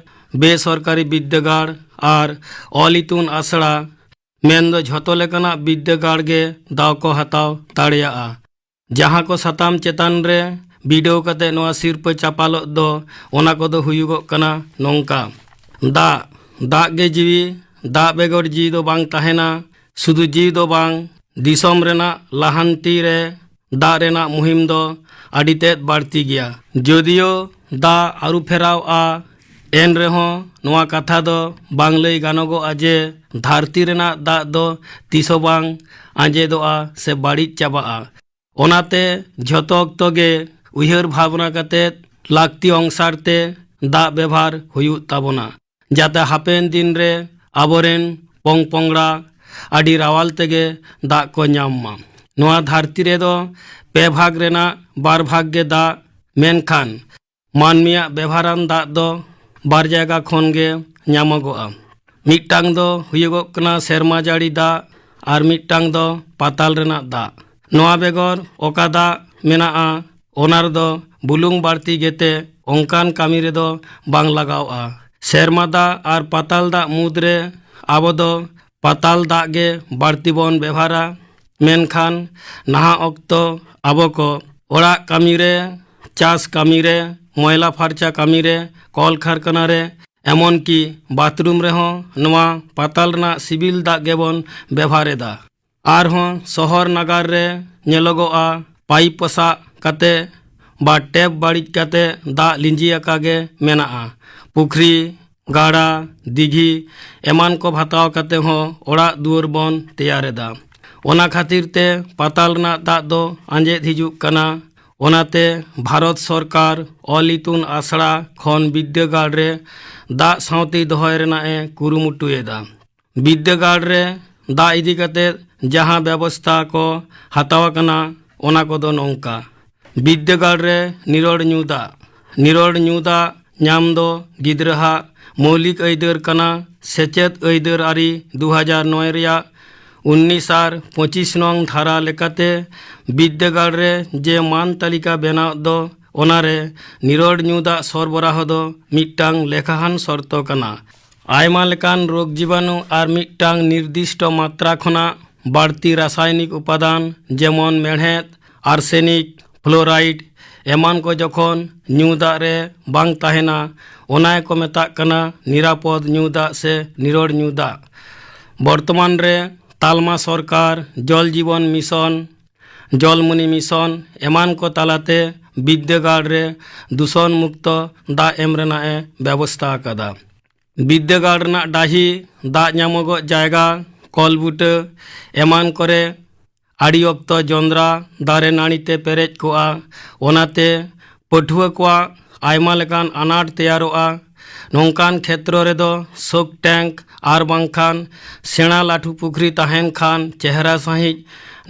ᱵᱮᱥᱚᱨᱠᱟᱨᱤ ᱵᱤᱨᱫᱟᱹᱜᱟᱲ ᱟᱨ ᱚᱞ ᱤᱛᱩᱱ ᱟᱥᱲᱟ, ᱢᱮᱱᱫᱚ ᱡᱷᱚᱛᱚ ᱞᱮᱠᱟᱱᱟᱜ ᱵᱤᱨᱫᱟᱹᱜᱟᱲ ᱜᱮ ᱫᱟᱣ ᱠᱚ ᱦᱟᱛᱟᱣ ᱫᱟᱲᱮᱭᱟᱜᱼᱟ᱾ ᱡᱟᱦᱟᱸ ᱠᱚ ᱥᱟᱛᱟᱢ ᱪᱮᱛᱟᱱ ᱨᱮ ᱵᱤᱰᱟᱹᱣ ᱠᱟᱛᱮ ᱱᱚᱣᱟ ᱥᱤᱨᱯᱟᱹ ᱪᱟᱯᱟᱞᱚᱜ ᱫᱚ, ᱚᱱᱟ ᱠᱚᱫᱚ ᱦᱩᱭᱩᱜᱚᱜ ᱠᱟᱱᱟ ᱱᱚᱝᱠᱟ: ᱫᱟᱜ, ᱫᱟᱜ ᱜᱮ ᱡᱤᱣᱤ, ᱫᱟᱜ ᱵᱮᱜᱚᱨ ᱡᱤᱣᱤ ᱫᱚ ᱵᱟᱝ ᱛᱟᱦᱮᱱᱟ᱾ ᱥᱩᱫᱷᱩ ᱡᱤᱣᱤ ᱫᱚ ᱵᱟᱝ, ᱫᱤᱥᱚᱢ ᱨᱮᱱᱟᱜ ᱞᱟᱦᱟᱱᱛᱤ ᱨᱮ ᱫᱟᱜ ᱨᱮᱱᱟᱜ ᱢᱩᱦᱤᱢ ᱫᱚ ᱟᱹᱰᱤ ᱛᱮᱫ ᱵᱟᱹᱲᱛᱤ ᱜᱮᱭᱟ᱾ ᱡᱳᱫᱤᱭᱳ ᱫᱟᱜ ᱟᱹᱨᱩ ᱯᱷᱮᱨᱟᱣᱜᱼᱟ, ᱮᱱ ᱨᱮᱦᱚᱸ ᱱᱚᱣᱟ ᱠᱟᱛᱷᱟ ᱫᱚ ᱵᱟᱝ ᱞᱟᱹᱭ ᱜᱟᱱᱚᱜᱚᱜᱼᱟ ᱡᱮ ᱫᱷᱟᱹᱨᱛᱤ ᱨᱮᱱᱟᱜ ᱫᱟᱜ ᱫᱚ ᱛᱤᱥ ᱦᱚᱸ ᱵᱟᱝ ᱟᱸᱡᱮᱫᱚᱜᱼᱟ ᱥᱮ ᱵᱟᱹᱲᱤᱡ ᱪᱟᱵᱟᱜᱼᱟ᱾ ᱚᱱᱟᱛᱮ ᱡᱷᱚᱛᱚ ᱚᱠᱛᱚ ᱜᱮ ᱩᱭᱦᱟᱹᱨ ᱵᱷᱟᱵᱽᱱᱟ ᱠᱟᱛᱮᱫ ᱞᱟᱹᱠᱛᱤ ᱚᱝᱥᱟᱨ ᱛᱮ ᱫᱟᱜ ᱵᱮᱵᱷᱟᱨ ᱦᱩᱭᱩᱜ ᱛᱟᱵᱚᱱᱟ, ᱡᱟᱛᱮ ᱦᱟᱯᱮᱱ ᱫᱤᱱ ᱨᱮ ᱟᱵᱚᱨᱮᱱ ᱯᱚᱝ ᱯᱚᱝᱲᱟ ᱟᱹᱰᱤ ᱨᱟᱣᱟᱞ ᱛᱮᱜᱮ ᱫᱟᱜ ᱠᱚ ᱧᱟᱢ ᱢᱟ᱾ ᱱᱚᱣᱟ ᱫᱷᱟᱹᱨᱛᱤ ᱨᱮᱫᱚ ᱯᱮ ᱵᱷᱟᱜᱽ ᱨᱮᱱᱟᱜ ᱵᱟᱨ ᱵᱷᱟᱜᱽ ᱜᱮ ᱫᱟᱜ, ᱢᱮᱱᱠᱷᱟᱱ ᱢᱟᱹᱱᱢᱤᱭᱟᱜ ᱵᱮᱵᱷᱟᱨᱟᱱ ᱫᱟᱜ ᱫᱚ ᱵᱟᱨ ᱡᱟᱭᱜᱟ ᱠᱷᱚᱱ ᱜᱮ ᱧᱟᱢᱚᱜᱚᱜᱼᱟ᱾ ᱢᱤᱫᱴᱟᱝ ᱫᱚ ᱦᱩᱭᱩᱜᱚᱜ ᱠᱟᱱᱟ ᱥᱮᱨᱢᱟ ᱡᱟᱹᱲᱤ ᱫᱟᱜ ᱟᱨ ᱢᱤᱫᱴᱟᱝ ᱫᱚ ᱯᱟᱛᱟᱞ ᱨᱮᱱᱟᱜ ᱫᱟᱜ᱾ ᱱᱚᱣᱟ ᱵᱮᱜᱚᱨ ᱚᱠᱟ ᱫᱟᱜ ᱢᱮᱱᱟᱜᱼᱟ, ᱚᱱᱟ ᱨᱮᱫᱚ ᱵᱩᱞᱩᱝ ᱵᱟᱹᱲᱛᱤ ᱜᱮᱛᱮ ᱚᱱᱠᱟᱱ ᱠᱟᱹᱢᱤ ᱨᱮᱫᱚ ᱵᱟᱝ ᱞᱟᱜᱟᱣᱚᱜᱼᱟ᱾ ᱥᱮᱨᱢᱟ ᱫᱟᱜ ᱟᱨ ᱯᱟᱛᱟᱞ ᱫᱟᱜ ᱢᱩᱫᱽᱨᱮ ᱟᱵᱚ ᱫᱚ ᱯᱟᱛᱟᱞ ᱫᱟᱜ ᱜᱮ ᱵᱟᱹᱲᱛᱤ ᱵᱚᱱ ᱵᱮᱵᱷᱟᱨᱟ, ᱢᱮᱱᱠᱷᱟᱱ ᱱᱟᱦᱟᱜ ᱚᱠᱛᱚ ᱟᱵᱚ ᱠᱚ ᱚᱲᱟᱜ ᱠᱟᱹᱢᱤ ᱨᱮ, ᱪᱟᱥ ᱠᱟᱹᱢᱤ ᱨᱮ, ᱢᱚᱭᱞᱟ ᱯᱷᱟᱨᱪᱟ ᱠᱟᱹᱢᱤ ᱨᱮ, ᱠᱚᱞ ᱠᱟᱨᱠᱷᱟᱱᱟ ᱨᱮ ᱮᱢᱚᱱᱠᱤ ᱵᱟᱛᱷᱨᱩᱢ ᱨᱮᱦᱚᱸ ᱱᱚᱣᱟ ᱯᱟᱛᱟᱞ ᱨᱮᱱᱟᱜ ᱥᱤᱵᱤᱞ ᱫᱟᱜ ᱜᱮᱵᱚᱱ ᱵᱮᱵᱷᱟᱨ ᱮᱫᱟ᱾ ᱟᱨᱦᱚᱸ ᱥᱚᱦᱚᱨ ᱱᱟᱜᱟᱨ ᱨᱮ ᱧᱮᱞᱚᱜᱚᱜᱼᱟ, ᱯᱟᱭᱤᱯ ᱯᱚᱥᱟᱜ ᱠᱟᱛᱮ ᱵᱟ ᱴᱮᱯ ᱵᱟᱹᱲᱤᱡ ᱠᱟᱛᱮ ᱫᱟᱜ ᱞᱤᱸᱡᱤ ᱟᱠᱟ ᱜᱮ ᱢᱮᱱᱟᱜᱼᱟ᱾ ᱯᱩᱠᱷᱨᱤ, ᱜᱟᱰᱟ, ᱫᱤᱜᱷᱤ ᱮᱢᱟᱱ ᱠᱚ ᱵᱷᱟᱛᱟᱣ ᱠᱟᱛᱮ ᱦᱚᱸ ᱚᱲᱟᱜ ᱫᱩᱣᱟᱹᱨ ᱵᱚᱱ ᱛᱮᱭᱟᱨ ᱮᱫᱟ᱾ ᱚᱱᱟ ᱠᱷᱟᱹᱛᱤᱨ ᱛᱮ ᱯᱟᱛᱟᱞ ᱨᱮᱱᱟᱜ ᱫᱟᱜ ᱫᱚ ᱟᱸᱡᱮᱫ ᱦᱤᱡᱩᱜ ᱠᱟᱱᱟ᱾ ᱚᱱᱟᱛᱮ ᱵᱷᱟᱨᱚᱛ ᱥᱚᱨᱠᱟᱨ ᱚᱞ ᱤᱛᱩᱱ ᱟᱥᱲᱟ ᱠᱷᱚᱱ ᱵᱤᱫᱽᱫᱟᱹᱜᱟᱲ ᱨᱮ ᱫᱟᱜ ᱥᱟᱶᱛᱮ ᱫᱚᱦᱚᱭ ᱨᱮᱱᱟᱜ ᱮ ᱠᱩᱨᱩᱢᱩᱴᱩᱭᱮᱫᱟ᱾ ᱵᱤᱫᱽᱫᱟᱹᱜᱟᱲ ᱨᱮ ᱫᱟᱜ ᱤᱫᱤ ᱠᱟᱛᱮ ᱡᱟᱦᱟᱸ ᱵᱮᱵᱚᱥᱛᱷᱟ ᱠᱚ ᱦᱟᱛᱟᱣ ᱟᱠᱟᱱᱟ, ᱚᱱᱟ ᱠᱚᱫᱚ ᱱᱚᱝᱠᱟ: ᱵᱤᱫᱽᱫᱟᱹᱜᱟᱲ ᱨᱮ ᱱᱤᱨᱚᱲ ᱧᱩ ᱫᱟᱜ᱾ ᱱᱤᱨᱚᱲ ᱧᱩ ᱫᱟᱜ ᱧᱟᱢ ᱫᱚ ᱜᱤᱫᱽᱨᱟᱹᱦᱟᱜ ᱢᱳᱣᱞᱤᱠ ᱟᱹᱭᱫᱟᱹᱨ ᱠᱟᱱᱟ᱾ ᱥᱮᱪᱮᱫ ᱟᱹᱭᱫᱟᱹᱨ ᱟᱹᱨᱤ ᱫᱩ ᱦᱟᱡᱟᱨ ᱱᱚᱭ ᱨᱮᱭᱟᱜ ᱩᱱᱱᱤᱥ ᱟᱨ ᱯᱚᱸᱪᱤᱥ ᱱᱚᱝ ᱫᱷᱟᱨᱟ ᱞᱮᱠᱟᱛᱮ ᱵᱤᱫᱽᱫᱟᱹᱜᱟᱲ ᱨᱮ ᱡᱮ ᱢᱟᱱ ᱛᱟᱹᱞᱤᱠᱟ ᱵᱮᱱᱟᱣ ᱫᱚ, ᱚᱱᱟᱨᱮ ᱱᱤᱨᱚᱲ ᱧᱩ ᱫᱟᱜ ᱥᱚᱨᱵᱚᱨᱟᱦᱚ ᱫᱚ ᱢᱤᱫᱴᱟᱝ ᱞᱮᱠᱷᱟᱦᱟᱱ ᱥᱚᱨᱛᱚ ᱠᱟᱱᱟ᱾ ᱟᱭᱢᱟ ᱞᱮᱠᱟᱱ ᱨᱳᱜᱽ ᱡᱤᱵᱟᱱᱩ ᱟᱨ ᱢᱤᱫᱴᱟᱝ ᱱᱤᱨᱫᱤᱥᱴᱚ ᱢᱟᱛᱨᱟ ᱠᱷᱚᱱᱟᱜ ᱵᱟᱹᱲᱛᱤ ᱨᱟᱥᱟᱭᱱᱤᱠ ᱩᱯᱟᱫᱟᱱ, ᱡᱮᱢᱚᱱ ᱢᱮᱬᱦᱮᱫ, ᱟᱨᱥᱮᱱᱤᱠ, ᱯᱷᱞᱳᱨᱟᱭᱤᱰ ᱮᱢᱟᱱ ᱠᱚ ᱡᱚᱠᱷᱚᱱ ᱧᱩ ᱫᱟᱜ ᱨᱮ ᱵᱟᱝ ᱛᱟᱦᱮᱱᱟ, ᱚᱱᱟ ᱜᱮᱠᱚ ᱢᱮᱛᱟᱜ ᱠᱟᱱᱟ ᱱᱤᱨᱟᱯᱚᱫ ᱧᱩ ᱫᱟᱜ ᱥᱮ ᱱᱤᱨᱚᱲ ᱧᱩ ᱫᱟᱜ᱾ ᱵᱚᱨᱛᱚᱢᱟᱱ ᱨᱮ ᱛᱟᱞᱢᱟ ᱥᱚᱨᱠᱟᱨ ᱡᱚᱞ ᱡᱤᱵᱚᱱ ᱢᱤᱥᱚᱱ, ᱡᱚᱞᱢᱚᱱᱤ ᱢᱤᱥᱚᱱ ᱮᱢᱟᱱ ᱠᱚ ᱛᱟᱞᱟᱛᱮ ᱵᱤᱫᱽᱫᱟᱹᱜᱟᱲ ᱨᱮ ᱫᱩᱥᱚᱱ ᱢᱩᱠᱛᱚ ᱫᱟᱜ ᱮᱢ ᱨᱮᱱᱟᱜ ᱮ ᱵᱮᱵᱚᱥᱛᱷᱟ ᱟᱠᱟᱫᱟ᱾ ᱵᱤᱫᱽᱫᱟᱹᱜᱟᱲ ᱨᱮᱱᱟᱜ ᱰᱟᱹᱦᱤ, ᱫᱟᱜ ᱧᱟᱢᱚᱜᱚᱜ ᱡᱟᱭᱜᱟ, ᱠᱚᱞ ᱵᱩᱴᱟᱹ ᱮᱢᱟᱱ ᱠᱚᱨᱮ ᱟᱹᱰᱤ ᱚᱠᱛᱚ ᱡᱚᱸᱫᱽᱨᱟ ᱫᱟᱨᱮ ᱱᱟᱹᱲᱤ ᱛᱮ ᱯᱮᱨᱮᱡ ᱠᱚᱜᱼᱟ᱾ ᱚᱱᱟᱛᱮ ᱯᱟᱹᱴᱷᱩᱣᱟᱹ ᱠᱚᱣᱟᱜ ᱟᱭᱢᱟ ᱞᱮᱠᱟᱱ ᱟᱱᱟᱴ ᱛᱮᱭᱟᱨᱚᱜᱼᱟ᱾ ᱱᱚᱝᱠᱟᱱ ᱠᱷᱮᱛᱨᱚ ᱨᱮᱫᱚ ᱥᱳᱠ ᱴᱮᱝᱠ ᱟᱨ ᱵᱟᱝᱠᱷᱟᱱ ᱥᱮᱬᱟ ᱞᱟᱹᱴᱩ ᱯᱩᱠᱷᱨᱤ ᱛᱟᱦᱮᱱ ᱠᱷᱟᱱ ᱪᱮᱦᱨᱟ ᱥᱟᱺᱦᱤᱡ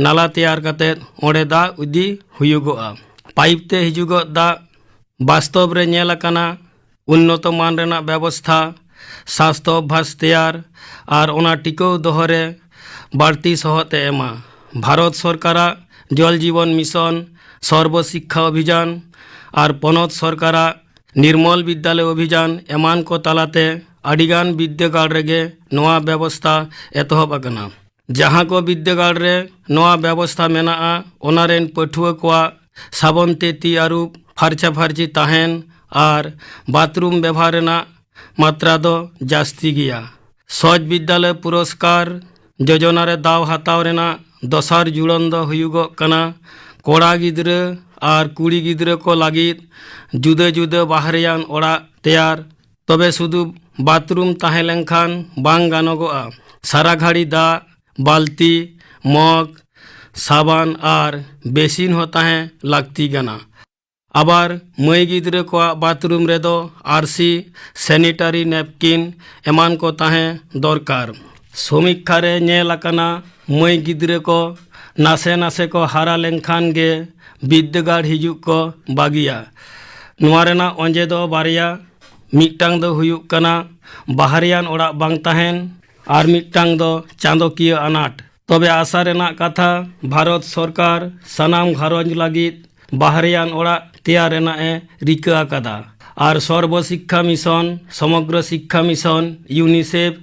ᱱᱟᱞᱟ ᱛᱮᱭᱟᱨ ᱠᱟᱛᱮ ᱚᱸᱰᱮ ᱫᱟᱜ ᱤᱫᱤ ᱦᱩᱭᱩᱜᱚᱜᱼᱟ᱾ ᱯᱟᱭᱤᱯ ᱛᱮ ᱦᱤᱡᱩᱜᱚᱜ ᱫᱟᱜ ᱵᱟᱥᱛᱚᱵ ᱨᱮ ᱧᱮᱞ ᱟᱠᱟᱱᱟ ᱩᱱᱱᱚᱛᱚ ᱢᱟᱱ ᱨᱮᱱᱟᱜ ᱵᱮᱵᱚᱥᱛᱷᱟ, ᱥᱟᱥᱛᱷᱚ ᱚᱵᱷᱟᱥ ᱛᱮᱭᱟᱨ ᱟᱨ ᱚᱱᱟ ᱴᱤᱠᱟᱹᱣ ᱫᱚᱦᱚ ᱨᱮ ᱵᱟᱹᱲᱛᱤ ᱥᱚᱦᱚᱫ ᱮ ᱮᱢᱟ᱾ ᱵᱷᱟᱨᱚᱛ ᱥᱚᱨᱠᱟᱨᱟᱜ ᱡᱚᱞ ᱡᱤᱵᱚᱱ ᱢᱤᱥᱚᱱ, ᱥᱚᱨᱵᱚ ᱥᱤᱠᱠᱷᱟ ᱚᱵᱷᱤᱡᱟᱱ ᱟᱨ ᱯᱚᱱᱚᱛ ᱥᱚᱨᱠᱟᱨᱟᱜ ᱱᱤᱨᱢᱚᱞ ᱵᱤᱫᱽᱫᱟᱞᱚᱭ ᱚᱵᱷᱤᱡᱟᱱ ᱮᱢᱟᱱ ᱠᱚ ᱛᱟᱞᱟᱛᱮ ᱟᱹᱰᱤᱜᱟᱱ ᱵᱤᱫᱽᱫᱟᱹᱜᱟᱲ ᱨᱮᱜᱮ ᱱᱚᱣᱟ ᱵᱮᱵᱚᱥᱛᱷᱟ ᱮᱛᱚᱦᱚᱵ ᱟᱠᱟᱱᱟ᱾ ᱡᱟᱦᱟᱸ ᱠᱚ ᱵᱤᱫᱽᱫᱟᱹᱜᱟᱲ ᱨᱮ ᱱᱚᱣᱟ ᱵᱮᱵᱚᱥᱛᱷᱟ ᱢᱮᱱᱟᱜᱼᱟ, ᱚᱱᱟ ᱨᱮᱱ ᱯᱟᱹᱴᱷᱩᱣᱟᱹ ᱠᱚᱣᱟᱜ ᱥᱟᱵᱚᱱ ᱛᱮ ᱛᱤ ᱟᱹᱨᱩᱵ, ᱯᱷᱟᱨᱪᱟ ᱯᱷᱟᱨᱪᱤ ᱛᱟᱦᱮᱱ ᱟᱨ ᱵᱟᱛᱷᱨᱩᱢ ᱵᱮᱵᱷᱟᱨ ᱨᱮᱱᱟᱜ ᱢᱟᱛᱨᱟ ᱫᱚ ᱡᱟᱹᱥᱛᱤ ᱜᱮᱭᱟ᱾ ᱥᱚᱪ ᱵᱤᱫᱽᱫᱟᱞᱚᱭ ᱯᱩᱨᱚᱥᱠᱟᱨ ᱡᱳᱡᱚᱱᱟ ᱨᱮ ᱫᱟᱣ ᱦᱟᱛᱟᱣ ᱨᱮᱱᱟᱜ ᱫᱚᱥᱟᱨ ᱡᱩᱲᱟᱹᱱ ᱫᱚ ᱦᱩᱭᱩᱜᱚᱜ ᱠᱟᱱᱟ ᱠᱚᱲᱟ ᱜᱤᱫᱽᱨᱟᱹ ᱟᱨ ᱠᱩᱲᱤ ᱜᱤᱫᱽᱨᱟᱹ ᱠᱚ ᱞᱟᱹᱜᱤᱫ ᱡᱩᱫᱟᱹ ᱡᱩᱫᱟᱹ ᱵᱟᱦᱨᱮᱭᱟᱱ ᱚᱲᱟᱜ ᱛᱮᱭᱟᱨ᱾ ᱛᱚᱵᱮ ᱥᱩᱫᱷᱩ ᱵᱟᱛᱷᱨᱩᱢ ᱛᱟᱦᱮᱸ ᱞᱮᱱᱠᱷᱟᱱ ᱵᱟᱝ ᱜᱟᱱᱚᱜᱚᱜᱼᱟ᱾ ᱥᱟᱨᱟ ᱜᱷᱟᱹᱲᱤ ᱫᱟᱜ, ᱵᱟᱹᱞᱛᱤ, ᱢᱚᱜᱽ, ᱥᱟᱵᱟᱱ ᱟᱨ ᱵᱮᱥᱤᱱ ᱦᱚᱸ ᱛᱟᱦᱮᱸ ᱞᱟᱹᱠᱛᱤ ᱠᱟᱱᱟ᱾ ᱟᱵᱟᱨ ᱢᱟᱹᱭ ᱜᱤᱫᱽᱨᱟᱹ ᱠᱚᱣᱟᱜ ᱵᱟᱛᱷᱨᱩᱢ ᱨᱮᱫᱚ ᱟᱨᱥᱤ, ᱥᱮᱱᱤᱴᱟᱨᱤ ᱱᱮᱯᱠᱤᱱ ᱮᱢᱟᱱ ᱠᱚ ᱛᱟᱦᱮᱸ ᱫᱚᱨᱠᱟᱨ᱾ ᱥᱚᱢᱤᱠᱠᱷᱟ ᱨᱮ ᱧᱮᱞ ᱟᱠᱟᱱᱟ, ᱢᱟᱹᱭ ᱜᱤᱫᱽᱨᱟᱹ ᱠᱚ ᱱᱟᱥᱮ ᱱᱟᱥᱮ ᱠᱚ ᱦᱟᱨᱟ ᱞᱮᱱᱠᱷᱟᱱ ᱜᱮ ᱵᱤᱨᱫᱟᱹᱜᱟᱲ ᱦᱤᱡᱩᱜ ᱠᱚ ᱵᱟᱹᱜᱤᱭᱟ᱾ ᱱᱚᱣᱟ ᱨᱮᱱᱟᱜ ᱚᱡᱮ ᱫᱚ ᱵᱟᱨᱭᱟ, ᱢᱤᱫᱴᱟᱝ ᱫᱚ ᱦᱩᱭᱩᱜ ᱠᱟᱱᱟ ᱵᱟᱦᱨᱮᱭᱟᱱ ᱚᱲᱟᱜ ᱵᱟᱝ ᱛᱟᱦᱮᱱ, ᱟᱨ ᱢᱤᱫᱴᱟᱝ ᱫᱚ ᱪᱟᱸᱫᱚᱠᱤᱭᱟᱹ ᱟᱱᱟᱴ᱾ ᱛᱚᱵᱮ ᱟᱥᱟ ᱨᱮᱱᱟᱜ ᱠᱟᱛᱷᱟ, ᱵᱷᱟᱨᱚᱛ ᱥᱚᱨᱠᱟᱨ ᱥᱟᱱᱟᱢ ᱜᱷᱟᱨᱚᱸᱡᱽ ᱞᱟᱹᱜᱤᱫ ᱵᱟᱦᱨᱮᱭᱟᱱ ᱚᱲᱟᱜ ᱛᱮᱭᱟᱨ ᱨᱮᱱᱟᱜ ᱮ ᱨᱤᱠᱟᱹ ᱟᱠᱟᱫᱟ᱾ ᱟᱨ ᱥᱚᱨᱵᱚ ᱥᱤᱠᱠᱷᱟ ᱢᱤᱥᱚᱱ, ᱥᱚᱢᱚᱜᱨᱚ ᱥᱤᱠᱠᱷᱟ ᱢᱤᱥᱚᱱ, ᱤᱭᱩᱱᱤᱥᱮᱯᱷ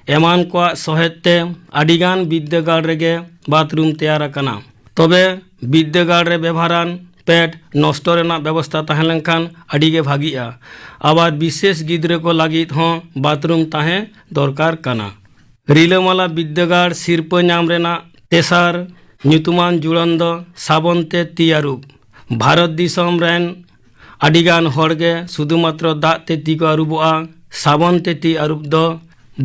ᱮᱢᱟᱱ ᱠᱚᱣᱟᱜ ᱥᱚᱦᱮᱫ ᱛᱮ ᱟᱹᱰᱤᱜᱟᱱ ᱵᱤᱨᱫᱟᱹᱜᱟᱲ ᱨᱮᱜᱮ ᱵᱟᱛᱷᱨᱩᱢ ᱛᱮᱭᱟᱨ ᱟᱠᱟᱱᱟ᱾ ᱛᱚᱵᱮ ᱵᱤᱨᱫᱟᱹᱜᱟᱲ ᱨᱮ ᱵᱮᱵᱷᱟᱨᱟᱱ ᱯᱮᱰ ᱱᱚᱥᱴᱚ ᱨᱮᱱᱟᱜ ᱵᱮᱵᱚᱥᱛᱟ ᱛᱟᱦᱮᱸ ᱞᱮᱱᱠᱷᱟᱱ ᱟᱹᱰᱤ ᱜᱮ ᱵᱷᱟᱹᱜᱤᱜᱼᱟ᱾ ᱟᱵᱟᱨ ᱵᱤᱥᱮᱥ ᱜᱤᱫᱽᱨᱟᱹ ᱠᱚ ᱞᱟᱹᱜᱤᱫ ᱦᱚᱸ ᱵᱟᱛᱷᱨᱩᱢ ᱛᱟᱦᱮᱸ ᱫᱚᱨᱠᱟᱨ ᱠᱟᱱᱟ᱾ ᱨᱤᱞᱟᱹᱢᱟᱞᱟ ᱵᱤᱨᱫᱟᱹᱜᱟᱲ ᱥᱤᱨᱯᱟᱹ ᱧᱟᱢ ᱨᱮᱱᱟᱜ ᱛᱮᱥᱟᱨ ᱧᱩᱛᱩᱢᱟᱱ ᱡᱩᱲᱟᱹᱱ ᱫᱚ ᱥᱟᱵᱚᱱ ᱛᱮ ᱛᱤ ᱟᱹᱨᱩᱵ᱾ ᱵᱷᱟᱨᱚᱛ ᱫᱤᱥᱚᱢ ᱨᱮᱱ ᱟᱹᱰᱤᱜᱟᱱ ᱦᱚᱲᱜᱮ ᱥᱩᱫᱷᱩ ᱢᱟᱛᱨᱚ ᱫᱟᱜ ᱛᱮ ᱛᱤ ᱠᱚ ᱟᱹᱨᱩᱵᱚᱜᱼᱟ᱾ ᱥᱟᱵᱚᱱ ᱛᱮ ᱛᱤ ᱟᱹᱨᱩᱵ ᱫᱚ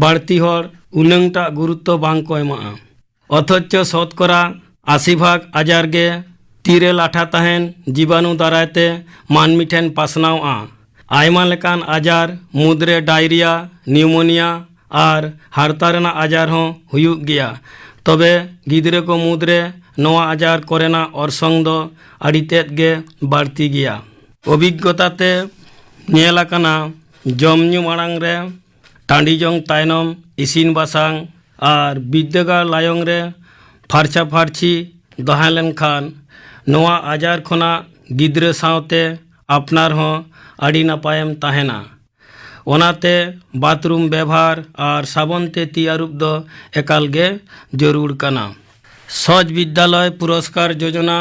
ᱵᱟᱹᱲᱛᱤ ᱦᱚᱲ ᱩᱱᱟᱹᱝᱴᱟᱜ ᱜᱩᱨᱩᱛᱛᱚ ᱵᱟᱝ ᱠᱚ ᱮᱢᱟᱜᱼᱟ᱾ ᱚᱛᱷᱚᱪᱚ ᱥᱚᱛᱠᱚᱨᱟ ᱟᱥᱤ ᱵᱷᱟᱜᱽ ᱟᱡᱟᱨ ᱜᱮ ᱛᱤᱨᱮ ᱞᱟᱴᱷᱟ ᱛᱟᱦᱮᱱ ᱡᱤᱵᱟᱱᱩ ᱫᱟᱨᱟᱭ ᱛᱮ ᱢᱟᱹᱱᱢᱤ ᱴᱷᱮᱱ ᱯᱟᱥᱱᱟᱣᱼᱟ᱾ ᱟᱭᱢᱟ ᱞᱮᱠᱟᱱ ᱟᱡᱟᱨ ᱢᱩᱫᱽᱨᱮ ᱰᱟᱭᱨᱤᱭᱟ, ᱱᱤᱭᱩᱢᱳᱱᱤᱭᱟ ᱟᱨ ᱦᱟᱨᱛᱟ ᱨᱮᱱᱟᱜ ᱟᱡᱟᱨ ᱦᱚᱸ ᱦᱩᱭᱩᱜ ᱜᱮᱭᱟ᱾ ᱛᱚᱵᱮ ᱜᱤᱫᱽᱨᱟᱹ ᱠᱚ ᱢᱩᱫᱽᱨᱮ ᱱᱚᱣᱟ ᱟᱡᱟᱨ ᱠᱚᱨᱮᱱᱟᱜ ᱚᱨᱥᱚᱝ ᱫᱚ ᱟᱹᱰᱤ ᱛᱮᱫ ᱜᱮ ᱵᱟᱹᱲᱛᱤ ᱜᱮᱭᱟ᱾ ᱚᱵᱷᱤᱜᱽᱜᱚᱛᱟ ᱛᱮ ᱧᱮᱞ ᱟᱠᱟᱱᱟ, ᱡᱚᱢ ᱧᱩ ᱢᱟᱲᱟᱝ ᱨᱮ, ᱴᱟᱺᱰᱤ ᱡᱚᱝ ᱛᱟᱭᱱᱚᱢ, ᱤᱥᱤᱱ ᱵᱟᱥᱟᱝ ᱟᱨ ᱵᱤᱨᱫᱟᱹᱜᱟᱲ ᱞᱟᱭᱚᱝ ᱨᱮ ᱯᱷᱟᱨᱪᱟ ᱯᱷᱟᱨᱪᱤ ᱛᱟᱦᱮᱸ ᱞᱮᱱᱠᱷᱟᱱ ᱱᱚᱣᱟ ᱟᱡᱟᱨ ᱠᱷᱚᱱᱟᱜ ᱜᱤᱫᱽᱨᱟᱹ ᱥᱟᱶᱛᱮ ᱟᱯᱱᱟᱨ ᱦᱚᱸ ᱟᱹᱰᱤ ᱱᱟᱯᱟᱭᱮᱢ ᱛᱟᱦᱮᱱᱟ᱾ ᱚᱱᱟᱛᱮ ᱵᱟᱛᱷᱨᱩᱢ ᱵᱮᱵᱷᱟᱨ ᱟᱨ ᱥᱟᱵᱚᱱ ᱛᱮ ᱛᱤ ᱟᱹᱨᱩᱵ ᱫᱚ ᱮᱠᱟᱞ ᱜᱮ ᱡᱟᱹᱨᱩᱲ ᱠᱟᱱᱟ᱾ ᱥᱚᱪ ᱵᱤᱫᱽᱫᱟᱞᱚᱭ ᱯᱩᱨᱚᱥᱠᱟᱨ ᱡᱳᱡᱚᱱᱟ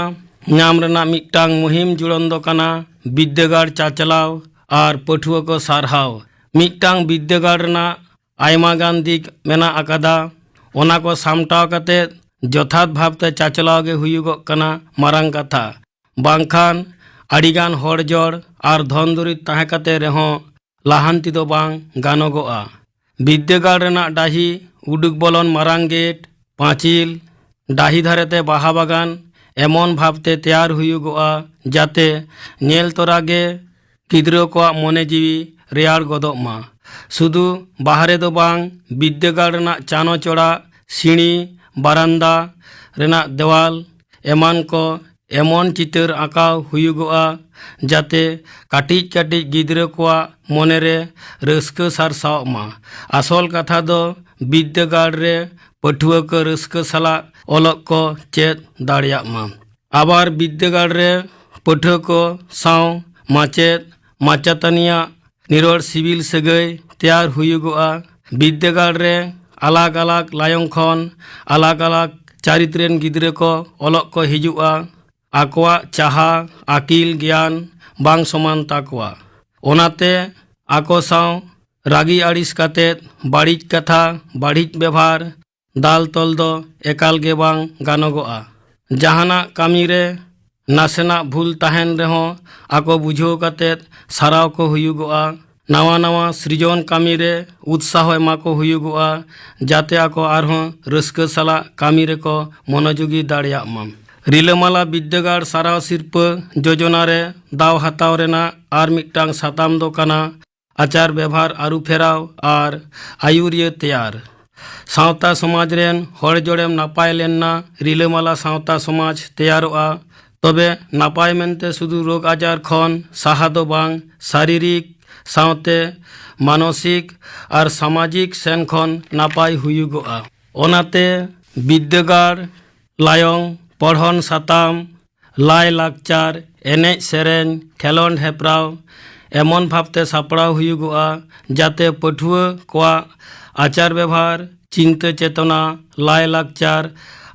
ᱧᱟᱢ ᱨᱮᱱᱟᱜ ᱢᱤᱫᱴᱟᱝ ᱢᱩᱦᱤᱢ ᱡᱩᱲᱟᱹᱱ ᱫᱚ ᱠᱟᱱᱟ ᱵᱤᱫᱽᱫᱟᱹᱜᱟᱲ ᱪᱟᱪᱞᱟᱣ ᱟᱨ ᱯᱟᱹᱴᱷᱩᱣᱟᱹ ᱠᱚ ᱥᱟᱨᱦᱟᱣ᱾ ᱢᱤᱫᱴᱟᱝ ᱵᱤᱫᱽᱫᱟᱹᱜᱟᱲ ᱨᱮᱱᱟᱜ ᱟᱭᱢᱟ ᱜᱟᱱ ᱫᱤᱠ ᱢᱮᱱᱟᱜ ᱟᱠᱟᱫᱟ᱾ ᱚᱱᱟ ᱠᱚ ᱥᱟᱢᱴᱟᱣ ᱠᱟᱛᱮ ᱡᱚᱛᱷᱟᱛ ᱵᱷᱟᱵᱽᱛᱮ ᱪᱟᱪᱞᱟᱣ ᱜᱮ ᱦᱩᱭᱩᱜᱚᱜ ᱠᱟᱱᱟ ᱢᱟᱨᱟᱝ ᱠᱟᱛᱷᱟ᱾ ᱵᱟᱝᱠᱷᱟᱱ ᱟᱹᱰᱤᱜᱟᱱ ᱦᱚᱲ ᱡᱚᱲ ᱟᱨ ᱫᱷᱚᱱ ᱫᱩᱨᱤᱵᱽ ᱛᱟᱦᱮᱸ ᱠᱟᱛᱮ ᱨᱮᱦᱚᱸ ᱞᱟᱦᱟᱱᱛᱤ ᱫᱚ ᱵᱟᱝ ᱜᱟᱱᱚᱜᱚᱜᱼᱟ᱾ ᱵᱤᱫᱽᱫᱟᱹᱜᱟᱲ ᱨᱮᱱᱟᱜ ᱰᱟᱹᱦᱤ, ᱩᱰᱩᱠ ᱵᱚᱞᱚᱱ ᱢᱟᱨᱟᱝ ᱜᱮᱴ, ᱯᱟᱹᱪᱤᱞ, ᱰᱟᱹᱦᱤ ᱫᱷᱟᱨᱮᱛᱮ ᱵᱟᱦᱟ ᱵᱟᱜᱟᱱ ᱮᱢᱚᱱ ᱵᱷᱟᱵᱽᱛᱮ ᱛᱮᱭᱟᱨ ᱦᱩᱭᱩᱜᱚᱜᱼᱟ, ᱡᱟᱛᱮ ᱧᱮᱞ ᱛᱚᱨᱟ ᱜᱮ ᱜᱤᱫᱽᱨᱟᱹ ᱠᱚᱣᱟᱜ ᱢᱚᱱᱮ ᱡᱤᱣᱤ ᱨᱮᱭᱟᱲ ᱜᱚᱫᱚᱜ ᱢᱟ᱾ ᱥᱩᱫᱷᱩ ᱵᱟᱦᱨᱮ ᱫᱚ ᱵᱟᱝ, ᱵᱤᱫᱽᱫᱟᱹᱜᱟᱲ ᱨᱮᱱᱟᱜ ᱪᱟᱱᱚ ᱪᱚᱲᱟ, ᱥᱤᱬᱤ, ᱵᱟᱨᱟᱱᱫᱟ ᱨᱮᱱᱟᱜ ᱫᱮᱣᱟᱞ ᱮᱢᱟᱱ ᱠᱚ ᱮᱢᱚᱱ ᱪᱤᱛᱟᱹᱨ ᱟᱸᱠᱟᱣ ᱦᱩᱭᱩᱜᱚᱜᱼᱟ, ᱡᱟᱛᱮ ᱠᱟᱹᱴᱤᱡ ᱠᱟᱹᱴᱤᱡ ᱜᱤᱫᱽᱨᱟᱹ ᱠᱚᱣᱟᱜ ᱢᱚᱱᱮᱨᱮ ᱨᱟᱹᱥᱠᱟᱹ ᱥᱟᱨᱥᱟᱣᱜ ᱢᱟ᱾ ᱟᱥᱚᱞ ᱠᱟᱛᱷᱟ ᱫᱚ ᱵᱤᱫᱽᱫᱟᱹᱜᱟᱲ ᱨᱮ ᱯᱟᱹᱴᱷᱩᱣᱟᱹ ᱠᱚ ᱨᱟᱹᱥᱠᱟᱹ ᱥᱟᱞᱟᱜ ᱚᱞᱚᱜ ᱠᱚ ᱪᱮᱫ ᱫᱟᱲᱮᱭᱟᱜ ᱢᱟ᱾ ᱟᱵᱟᱨ ᱵᱤᱫᱽᱫᱟᱹᱜᱟᱲ ᱨᱮ ᱯᱟᱹᱴᱷᱩᱣᱟᱹ ᱠᱚ ᱥᱟᱶ ᱢᱟᱪᱮᱫ ᱢᱟᱪᱮᱛᱟᱹᱱᱤᱭᱟᱜ ᱱᱤᱨᱚᱲ ᱥᱤᱵᱤᱞ ᱥᱟᱹᱜᱟᱹᱭ ᱛᱮᱭᱟᱨ ᱦᱩᱭᱩᱜᱚᱜᱼᱟ᱾ ᱵᱤᱫᱽᱫᱟᱹᱜᱟᱲ ᱨᱮ ᱟᱞᱟᱜᱽ ᱟᱞᱟᱜᱽ ᱞᱟᱭᱚᱝ ᱠᱷᱚᱱ ᱟᱞᱟᱜᱽ ᱟᱞᱟᱜᱽ ᱪᱟᱹᱨᱤᱛ ᱨᱮᱱ ᱜᱤᱫᱽᱨᱟᱹ ᱠᱚ ᱚᱞᱚᱜ ᱠᱚ ᱦᱤᱡᱩᱜᱼᱟ᱾ ᱟᱠᱚᱣᱟᱜ ᱪᱟᱦᱟ, ᱟᱹᱠᱤᱞ, ᱜᱮᱭᱟᱱ ᱵᱟᱝ ᱥᱚᱢᱟᱱ ᱛᱟᱠᱚᱣᱟ᱾ ᱚᱱᱟᱛᱮ ᱟᱠᱚ ᱥᱟᱶ ᱨᱟᱹᱜᱤ ᱟᱹᱲᱤᱥ ᱠᱟᱛᱮ ᱵᱟᱹᱲᱤᱡ ᱠᱟᱛᱷᱟ, ᱵᱟᱹᱲᱤᱡ ᱵᱮᱵᱷᱟᱨ, ᱫᱟᱞ ᱛᱚᱞ ᱫᱚ ᱮᱠᱟᱞ ᱜᱮ ᱵᱟᱝ ᱜᱟᱱᱚᱜᱚᱜᱼᱟ᱾ ᱡᱟᱦᱟᱱᱟᱜ ᱠᱟᱹᱢᱤ ᱨᱮ ᱱᱟᱥᱮᱱᱟᱜ ᱵᱷᱩᱞ ᱛᱟᱦᱮᱱ ᱨᱮᱦᱚᱸ ᱟᱠᱚ ᱵᱩᱡᱷᱟᱹᱣ ᱠᱟᱛᱮ ᱥᱟᱨᱟᱣ ᱠᱚ ᱦᱩᱭᱩᱜᱚᱜᱼᱟ᱾ ᱱᱟᱣᱟ ᱱᱟᱣᱟ ᱥᱨᱤᱡᱚᱱ ᱠᱟᱹᱢᱤ ᱨᱮ ᱩᱛᱥᱟᱦᱚ ᱮᱢᱟ ᱠᱚ ᱦᱩᱭᱩᱜᱚᱜᱼᱟ, ᱡᱟᱛᱮ ᱟᱠᱚ ᱟᱨᱦᱚᱸ ᱨᱟᱹᱥᱠᱟᱹ ᱥᱟᱞᱟᱜ ᱠᱟᱹᱢᱤ ᱨᱮᱠᱚ ᱢᱚᱱᱚᱡᱳᱜᱤ ᱫᱟᱲᱮᱭᱟᱜ ᱢᱟ᱾ ᱨᱤᱞᱟᱹᱢᱟᱞᱟ ᱵᱤᱫᱽᱫᱟᱹᱜᱟᱲ ᱥᱟᱨᱦᱟᱣ ᱥᱤᱨᱯᱟᱹ ᱡᱳᱡᱚᱱᱟ ᱨᱮ ᱫᱟᱣ ᱦᱟᱛᱟᱣ ᱨᱮᱱᱟᱜ ᱟᱨ ᱢᱤᱫᱴᱟᱝ ᱥᱟᱛᱟᱢ ᱫᱚ ᱠᱟᱱᱟ ᱟᱪᱟᱨ ᱵᱮᱵᱷᱟᱨ ᱟᱹᱨᱩ ᱯᱷᱮᱨᱟᱣ ᱟᱨ ᱟᱹᱭᱩᱨᱤᱭᱟᱹ ᱛᱮᱭᱟᱨ᱾ ᱥᱟᱶᱛᱟ ᱥᱚᱢᱟᱡᱽ ᱨᱮᱱ ᱦᱚᱲ ᱡᱚᱲᱮᱢ ᱱᱟᱯᱟᱭ ᱞᱮᱱᱟ, ᱨᱤᱞᱟᱹᱢᱟᱞᱟ ᱥᱟᱶᱛᱟ ᱥᱚᱢᱟᱡᱽ ᱛᱮᱭᱟᱨᱚᱜᱼᱟ᱾ ᱛᱚᱵᱮ ᱱᱟᱯᱟᱭ ᱢᱮᱱᱛᱮ ᱥᱩᱫᱷᱩ ᱨᱳᱜᱽ ᱟᱡᱟᱨ ᱠᱷᱚᱱ ᱥᱟᱦᱟ ᱫᱚ ᱵᱟᱝ, ᱥᱟᱨᱤᱨᱤᱠ ᱥᱟᱶᱛᱮ ᱢᱟᱱᱚᱥᱤᱠ ᱟᱨ ᱥᱟᱢᱟᱡᱤᱠ ᱥᱮᱱ ᱠᱷᱚᱱ ᱱᱟᱯᱟᱭ ᱦᱩᱭᱩᱜᱚᱜᱼᱟ᱾ ᱚᱱᱟᱛᱮ ᱵᱤᱫᱽᱫᱟᱹᱜᱟᱲ, ᱞᱟᱭᱚᱝ, ᱯᱚᱲᱦᱚᱱ ᱥᱟᱛᱟᱢ, ᱞᱟᱭ ᱞᱟᱠᱪᱟᱨ, ᱮᱱᱮᱡ ᱥᱮᱨᱮᱧ, ᱠᱷᱮᱞᱚᱸᱰ ᱦᱮᱯᱨᱟᱣ ᱮᱢᱚᱱ ᱵᱷᱟᱵᱽᱛᱮ ᱥᱟᱯᱲᱟᱣ ᱦᱩᱭᱩᱜᱚᱜᱼᱟ, ᱡᱟᱛᱮ ᱯᱟᱹᱴᱷᱩᱣᱟᱹ ᱠᱚᱣᱟᱜ ᱟᱪᱟᱨ ᱵᱮᱵᱷᱟᱨ, ᱪᱤᱱᱛᱟᱹ ᱪᱮᱛᱚᱱᱟ, ᱞᱟᱭ ᱞᱟᱠᱪᱟᱨ,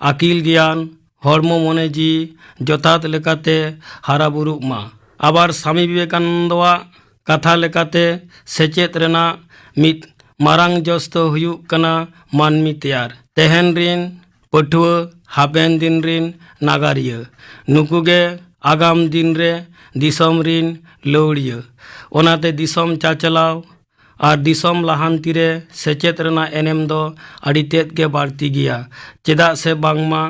ᱟᱹᱠᱤᱞ ᱜᱮᱭᱟᱱ, ᱦᱚᱲᱢᱚ ᱢᱚᱱᱮ ᱡᱤᱣᱤ ᱡᱚᱛᱷᱟᱛ ᱞᱮᱠᱟᱛᱮ ᱦᱟᱨᱟ ᱵᱩᱨᱩᱜ ᱢᱟ᱾ ᱟᱵᱟᱨ ᱥᱟᱢᱤ ᱵᱤᱵᱮᱠᱟᱱᱚᱱᱫᱚᱣᱟᱜ ᱠᱟᱛᱷᱟ ᱞᱮᱠᱟᱛᱮ ᱥᱮᱪᱮᱫ ᱨᱮᱱᱟᱜ ᱢᱤᱫ ᱢᱟᱨᱟᱝ ᱡᱚᱥ ᱫᱚ ᱦᱩᱭᱩᱜ ᱠᱟᱱᱟ ᱢᱟᱹᱱᱢᱤ ᱛᱮᱭᱟᱨ᱾ ᱛᱮᱦᱮᱧ ᱨᱤᱱ ᱯᱟᱹᱴᱷᱩᱣᱟᱹ ᱦᱟᱯᱮᱱ ᱫᱤᱱ ᱨᱤᱱ ᱱᱟᱜᱟᱨᱤᱭᱟᱹ᱾ ᱱᱩᱠᱩ ᱜᱮ ᱟᱜᱟᱢ ᱫᱤᱱ ᱨᱮ ᱫᱤᱥᱚᱢ ᱨᱤᱱ ᱞᱟᱹᱣᱲᱤᱭᱟᱹ᱾ ᱚᱱᱟᱛᱮ ᱫᱤᱥᱚᱢ ᱪᱟᱪᱞᱟᱣ ᱟᱨ ᱫᱤᱥᱚᱢ ᱞᱟᱦᱟᱱᱛᱤ ᱨᱮ ᱥᱮᱪᱮᱫ ᱨᱮᱱᱟᱜ ᱮᱱᱮᱢ ᱫᱚ ᱟᱹᱰᱤ ᱛᱮᱫ ᱜᱮ ᱵᱟᱹᱲᱛᱤ ᱜᱮᱭᱟ᱾ ᱪᱮᱫᱟᱜ ᱥᱮ ᱵᱟᱝᱢᱟ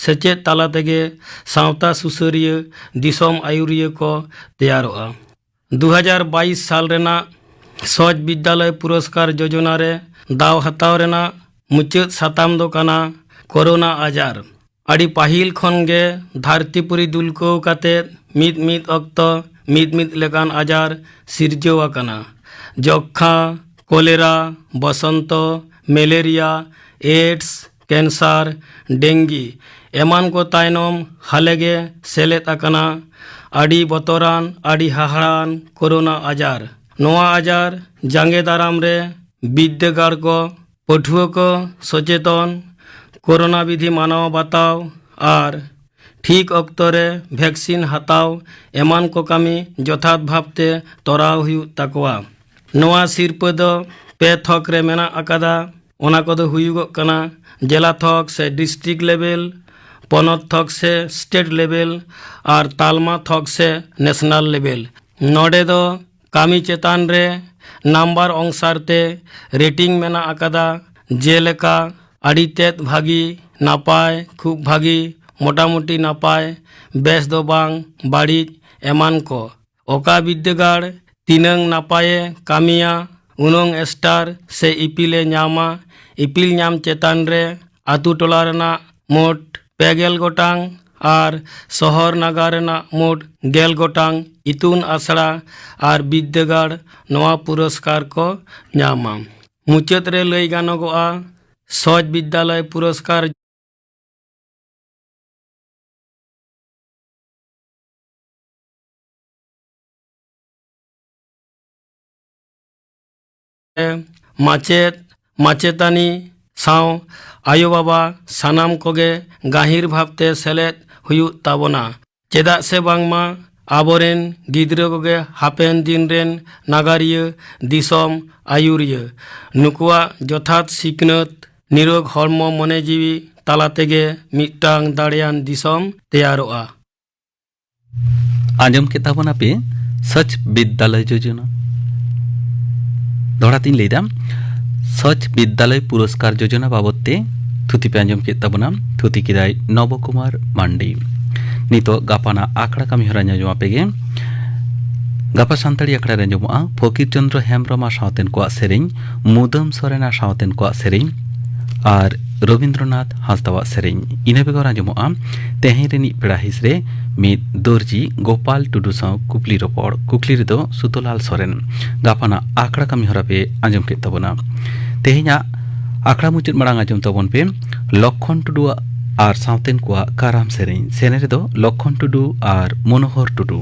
ᱥᱮᱪᱮᱫ ᱛᱟᱞᱟ ᱛᱮᱜᱮ ᱥᱟᱶᱛᱟ ᱥᱩᱥᱟᱹᱨᱤᱭᱟᱹ, ᱫᱤᱥᱚᱢ ᱟᱹᱭᱩᱨᱤᱭᱟᱹ ᱠᱚ ᱛᱮᱭᱟᱨᱚᱜᱼᱟ᱾ ᱫᱩ ᱦᱟᱡᱟᱨ ᱵᱟᱭᱤᱥ ᱥᱟᱞ ᱨᱮᱱᱟᱜ ᱥᱚᱪ ᱵᱤᱫᱽᱫᱟᱞᱚᱭ ᱯᱩᱨᱚᱥᱠᱟᱨ ᱡᱳᱡᱚᱱᱟ ᱨᱮ ᱫᱟᱣ ᱦᱟᱛᱟᱣ ᱨᱮᱱᱟᱜ ᱢᱩᱪᱟᱹᱫ ᱥᱟᱛᱟᱢ ᱫᱚ ᱠᱟᱱᱟ ᱠᱳᱨᱳᱱᱟ ᱟᱡᱟᱨ᱾ ᱟᱹᱰᱤ ᱯᱟᱹᱦᱤᱞ ᱠᱷᱚᱱ ᱜᱮ ᱫᱷᱟᱹᱨᱛᱤᱯᱩᱨᱤ ᱫᱩᱞᱠᱟᱹᱣ ᱠᱟᱛᱮ ᱢᱤᱫ ᱢᱤᱫ ᱚᱠᱛᱚ ᱢᱤᱫ ᱢᱤᱫ ᱞᱮᱠᱟᱱ ᱟᱡᱟᱨ ᱥᱤᱨᱡᱟᱹᱣ ᱟᱠᱟᱱᱟ᱾ ᱡᱚᱠᱠᱷᱟ, ᱠᱚᱞᱮᱨᱟ, ᱵᱚᱥᱚᱱᱛᱚ, ᱢᱮᱞᱮᱨᱤᱭᱟ, ᱮᱰᱥ, ᱠᱮᱱᱥᱟᱨ, ᱰᱮᱝᱜᱤ ᱮᱢᱟᱱ ᱠᱚ ᱛᱟᱭᱱᱚᱢ ᱦᱟᱞᱮ ᱜᱮ ᱥᱮᱞᱮᱫ ᱟᱠᱟᱱᱟ ᱟᱹᱰᱤ ᱵᱚᱛᱚᱨᱟᱱ, ᱟᱹᱰᱤ ᱦᱟᱦᱟᱲᱟᱱ ᱠᱳᱨᱳᱱᱟ ᱟᱡᱟᱨ᱾ ᱱᱚᱣᱟ ᱟᱡᱟᱨ ᱡᱟᱸᱜᱮ ᱫᱟᱨᱟᱢ ᱨᱮ ᱵᱤᱫᱽᱫᱟᱹᱜᱟᱲ ᱠᱚ, ᱯᱟᱹᱴᱷᱩᱣᱟᱹ ᱠᱚ ᱥᱚᱪᱮᱛᱚᱱ, ᱠᱳᱨᱳᱱᱟ ᱵᱤᱫᱷᱤ ᱢᱟᱱᱟᱣ ᱵᱟᱛᱟᱣ ᱟᱨ ᱴᱷᱤᱠ ᱚᱠᱛᱚ ᱨᱮ ᱵᱷᱮᱠᱥᱤᱱ ᱦᱟᱛᱟᱣ ᱮᱢᱟᱱ ᱠᱚ ᱠᱟᱹᱢᱤ ᱡᱚᱛᱷᱟᱛ ᱵᱷᱟᱵᱽ ᱛᱮ ᱛᱚᱨᱟᱣ ᱦᱩᱭᱩᱜ ᱛᱟᱠᱚᱣᱟ᱾ ᱱᱚᱣᱟ ᱥᱤᱨᱯᱟᱹ ᱫᱚ ᱯᱮ ᱛᱷᱚᱠ ᱨᱮ ᱢᱮᱱᱟᱜ ᱟᱠᱟᱫᱟ᱾ ᱚᱱᱟ ᱠᱚᱫᱚ ᱦᱩᱭᱩᱜᱚᱜ ᱠᱟᱱᱟ ᱡᱮᱞᱟ ᱛᱷᱚᱠ ᱥᱮ district level, ᱯᱚᱱᱚᱛ ᱛᱷᱚᱠ ᱥᱮ state level ᱟᱨ ᱛᱟᱞᱢᱟ ᱛᱷᱚᱠ ᱥᱮ national level᱾ ᱱᱚᱰᱮ ᱫᱚ ᱠᱟᱹᱢᱤ ᱪᱮᱛᱟᱱ ᱨᱮ ᱱᱟᱢᱵᱟᱨ ᱚᱝᱥᱟᱨ ᱛᱮ ᱨᱮᱴᱤᱝ ᱢᱮᱱᱟᱜ ᱟᱠᱟᱫᱟ, ᱡᱮᱞᱮᱠᱟ ᱟᱹᱰᱤ ᱛᱮᱫ ᱵᱷᱟᱹᱜᱤ, ᱱᱟᱯᱟᱭ, ᱠᱷᱩᱵ ᱵᱷᱟᱹᱜᱤ, ᱢᱚᱴᱟᱢᱩᱴᱤ ᱱᱟᱯᱟᱭ, ᱵᱮᱥ ᱫᱚ ᱵᱟᱝ, ᱵᱟᱹᱲᱤᱡ ᱮᱢᱟᱱ ᱠᱚ᱾ ᱚᱠᱟ ᱵᱤᱫᱽᱫᱟᱹᱜᱟᱲ ᱛᱤᱱᱟᱹᱝ ᱱᱟᱯᱟᱭᱮ ᱠᱟᱹᱢᱤᱭᱟ, ᱩᱱᱟᱹᱝ ᱥᱴᱟᱨ ᱥᱮ ᱤᱯᱤᱞᱮ ᱧᱟᱢᱟ᱾ ᱤᱯᱤᱞ ᱧᱟᱢ ᱪᱮᱛᱟᱱ ᱨᱮ ᱟᱛᱳ ᱴᱚᱞᱟ ᱨᱮᱱᱟᱜ ᱢᱳᱴ ᱯᱮ ᱜᱮᱞ ᱜᱚᱴᱟᱝ ᱟᱨ ᱥᱚᱦᱚᱨ ᱱᱟᱜᱟᱨ ᱨᱮᱱᱟᱜ ᱢᱳᱴ ᱜᱮᱞ ᱜᱚᱴᱟᱝ ᱤᱛᱩᱱ ᱟᱥᱲᱟ ᱟᱨ ᱵᱤᱫᱽᱫᱟᱹᱜᱟᱲ ᱱᱚᱣᱟ ᱯᱩᱨᱚᱥᱠᱟᱨ ᱠᱚ ᱧᱟᱢᱟ᱾ ᱢᱩᱪᱟᱹᱫ ᱨᱮ ᱞᱟᱹᱭ ᱜᱟᱱᱚᱜᱚᱜᱼᱟ, ᱥᱚᱪ ᱵᱤᱫᱽᱫᱟᱞᱚᱭ ᱯᱩᱨᱚᱥᱠᱟᱨ ᱢᱟᱪᱮᱫ, ᱢᱟᱪᱮᱛᱟᱹᱱᱤ ᱥᱟᱶ ᱟᱭᱳ ᱵᱟᱵᱟ ᱥᱟᱱᱟᱢ ᱠᱚᱜᱮ ᱜᱟᱹᱦᱤᱨ ᱵᱷᱟᱵᱽᱛᱮ ᱥᱮᱞᱮᱫ ᱦᱩᱭᱩᱜ ᱛᱟᱵᱚᱱᱟ᱾ ᱪᱮᱫᱟᱜ ᱥᱮ ᱵᱟᱝᱢᱟ ᱟᱵᱚᱨᱮᱱ ᱜᱤᱫᱽᱨᱟᱹ ᱠᱚᱜᱮ ᱦᱟᱯᱮᱱ ᱫᱤᱱ ᱨᱮᱱ ᱱᱟᱜᱟᱨᱤᱭᱟᱹ, ᱫᱤᱥᱚᱢ ᱟᱹᱭᱩᱨᱤᱭᱟᱹ᱾ ᱱᱩᱠᱩᱣᱟᱜ ᱡᱚᱛᱷᱟᱛ ᱥᱤᱠᱷᱱᱟᱹᱛ, ᱱᱤᱨᱳᱜᱽ ᱦᱚᱲᱢᱚ ᱢᱚᱱᱮ ᱡᱤᱣᱤ ᱛᱟᱞᱟ ᱛᱮᱜᱮ ᱢᱤᱫᱴᱟᱝ ᱫᱟᱲᱮᱭᱟᱱ ᱫᱤᱥᱚᱢ ᱛᱮᱭᱟᱨᱚᱜᱼᱟ᱾ ᱟᱸᱡᱚᱢ ᱠᱮᱫ ᱛᱟᱵᱚᱱᱟᱯᱮ ᱥᱚᱪ ᱵᱤᱫᱽᱫᱟᱞᱚᱭ ᱡᱳᱡᱚᱱᱟ᱾ ᱫᱚᱦᱲᱟ ᱛᱤᱧ ᱞᱟᱹᱭᱫᱟ, ᱥᱚᱪ ᱵᱤᱫᱽᱫᱟᱞᱚᱭ ᱯᱩᱨᱚᱥᱠᱟᱨ ᱡᱳᱡᱚᱱᱟ ᱵᱟᱵᱚᱛ ᱛᱮ ᱛᱷᱩᱛᱤ ᱯᱮ ᱟᱸᱡᱚᱢ ᱠᱮᱫ ᱛᱟᱵᱚᱱᱟ᱾ ᱛᱷᱩᱛᱤ ᱠᱮᱫᱟᱭ ᱱᱚᱵᱚ ᱠᱩᱢᱟᱨ ᱢᱟᱱᱰᱤ᱾ ᱱᱤᱛᱚᱜ ᱜᱟᱯᱟᱱᱟᱜ ᱟᱠᱷᱲᱟ ᱠᱟᱹᱢᱤ ᱦᱚᱨᱟ ᱟᱸᱡᱚᱢ ᱟᱯᱮ ᱜᱮ᱾ ᱜᱟᱯᱟ ᱥᱟᱱᱛᱟᱲᱤ ᱟᱠᱷᱲᱟ ᱨᱮ ᱟᱸᱡᱚᱢᱚᱜᱼᱟ ᱯᱷᱚᱠᱤᱨ ᱪᱚᱸᱫᱽᱨᱚ ᱦᱮᱢᱵᱽᱨᱚᱢ ᱟᱨ ᱥᱟᱶᱛᱮᱱ ᱠᱚᱣᱟᱜ ᱥᱮᱨᱮᱧ, ᱢᱩᱫᱟᱹᱢ ᱥᱚᱨᱮᱱ ᱟᱨ ᱥᱟᱶᱛᱮᱱ ᱠᱚᱣᱟᱜ ᱥᱮᱨᱮᱧ, ᱟᱨ ᱨᱚᱵᱤᱱᱫᱨᱚᱱᱟᱛᱷ ᱦᱟᱸᱥᱫᱟᱣᱟᱜ ᱥᱮᱨᱮᱧ᱾ ᱤᱱᱟᱹ ᱵᱮᱜᱚᱨ ᱟᱸᱡᱚᱢᱚᱜᱼᱟ ᱛᱮᱦᱮᱧ ᱨᱤᱱᱤᱡ ᱯᱮᱲᱟ ᱦᱤᱸᱥ ᱨᱮ ᱢᱤᱫ ᱫᱚᱨᱡᱤ ᱜᱳᱯᱟᱞ ᱴᱩᱰᱩ ᱥᱟᱶ ᱠᱩᱠᱞᱤ ᱨᱚᱯᱚᱲ᱾ ᱠᱩᱠᱞᱤ ᱨᱮᱫᱚ ᱥᱩᱛᱚᱞᱟᱞ ᱥᱚᱨᱮᱱ᱾ ᱜᱟᱯᱟᱱᱟᱜ ᱟᱠᱷᱲᱟ ᱠᱟᱹᱢᱤ ᱦᱚᱨᱟ ᱯᱮ ᱟᱸᱡᱚᱢ ᱠᱮᱫ ᱛᱟᱵᱚᱱᱟ᱾ ᱛᱮᱦᱮᱧᱟᱜ ᱟᱠᱷᱲᱟ ᱢᱩᱪᱟᱹᱫ ᱢᱟᱲᱟᱝ ᱟᱸᱡᱚᱢ ᱛᱟᱵᱚᱱ ᱯᱮ ᱞᱚᱠᱠᱷᱚᱱ ᱴᱩᱰᱩᱣᱟᱜ ᱟᱨ ᱥᱟᱶᱛᱮᱱ ᱠᱚᱣᱟᱜ ᱠᱟᱨᱟᱢ ᱥᱮᱨᱮᱧ᱾ ᱥᱮᱨᱮᱧ ᱨᱮᱫᱚ ᱞᱚᱠᱠᱷᱚᱱ ᱴᱩᱰᱩ ᱟᱨ ᱢᱚᱱᱳᱦᱚᱨ ᱴᱩᱰᱩ᱾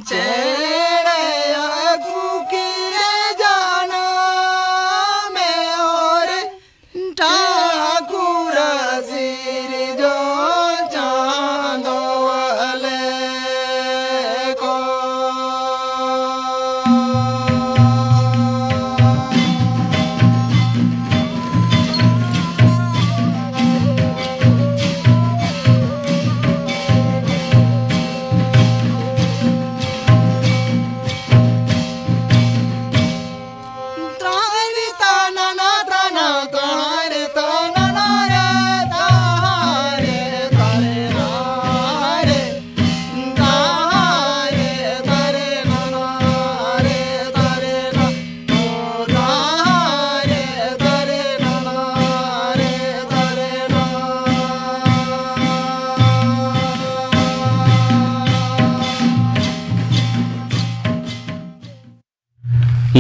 ᱪᱮᱬᱮᱭᱟᱜ ᱠᱩᱠᱤᱨᱮ ᱡᱟᱱᱟᱢᱮ ᱚᱨ, ᱴᱷᱟᱹᱠᱩᱨ ᱥᱤᱨᱡᱚᱱ ᱪᱟᱸᱫᱚ ᱟᱞᱮ ᱠᱚ᱾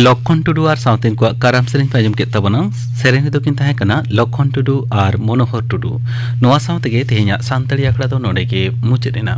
ᱞᱚᱠᱠᱷᱚᱱ ᱴᱩᱰᱩ ᱟᱨ ᱥᱟᱶᱛᱮᱱ ᱠᱚᱣᱟᱜ ᱠᱟᱨᱟᱢ ᱥᱮᱨᱮᱧ ᱯᱮ ᱟᱸᱡᱚᱢ ᱠᱮᱫ ᱛᱟᱵᱚᱱᱟ᱾ ᱥᱮᱨᱮᱧ ᱨᱮᱫᱚ ᱠᱤᱱ ᱛᱟᱦᱮᱸ ᱠᱟᱱᱟ ᱞᱚᱠᱠᱷᱚᱱ ᱴᱩᱰᱩ ᱟᱨ ᱢᱚᱱᱳᱦᱚᱨ ᱴᱩᱰᱩ᱾ ᱱᱚᱣᱟ ᱥᱟᱶ ᱛᱮᱜᱮ ᱛᱮᱦᱮᱧᱟᱜ ᱥᱟᱱᱛᱟᱲᱤ ᱟᱠᱷᱲᱟ ᱫᱚ ᱱᱚᱰᱮ ᱜᱮ ᱢᱩᱪᱟᱹᱫ ᱮᱱᱟ᱾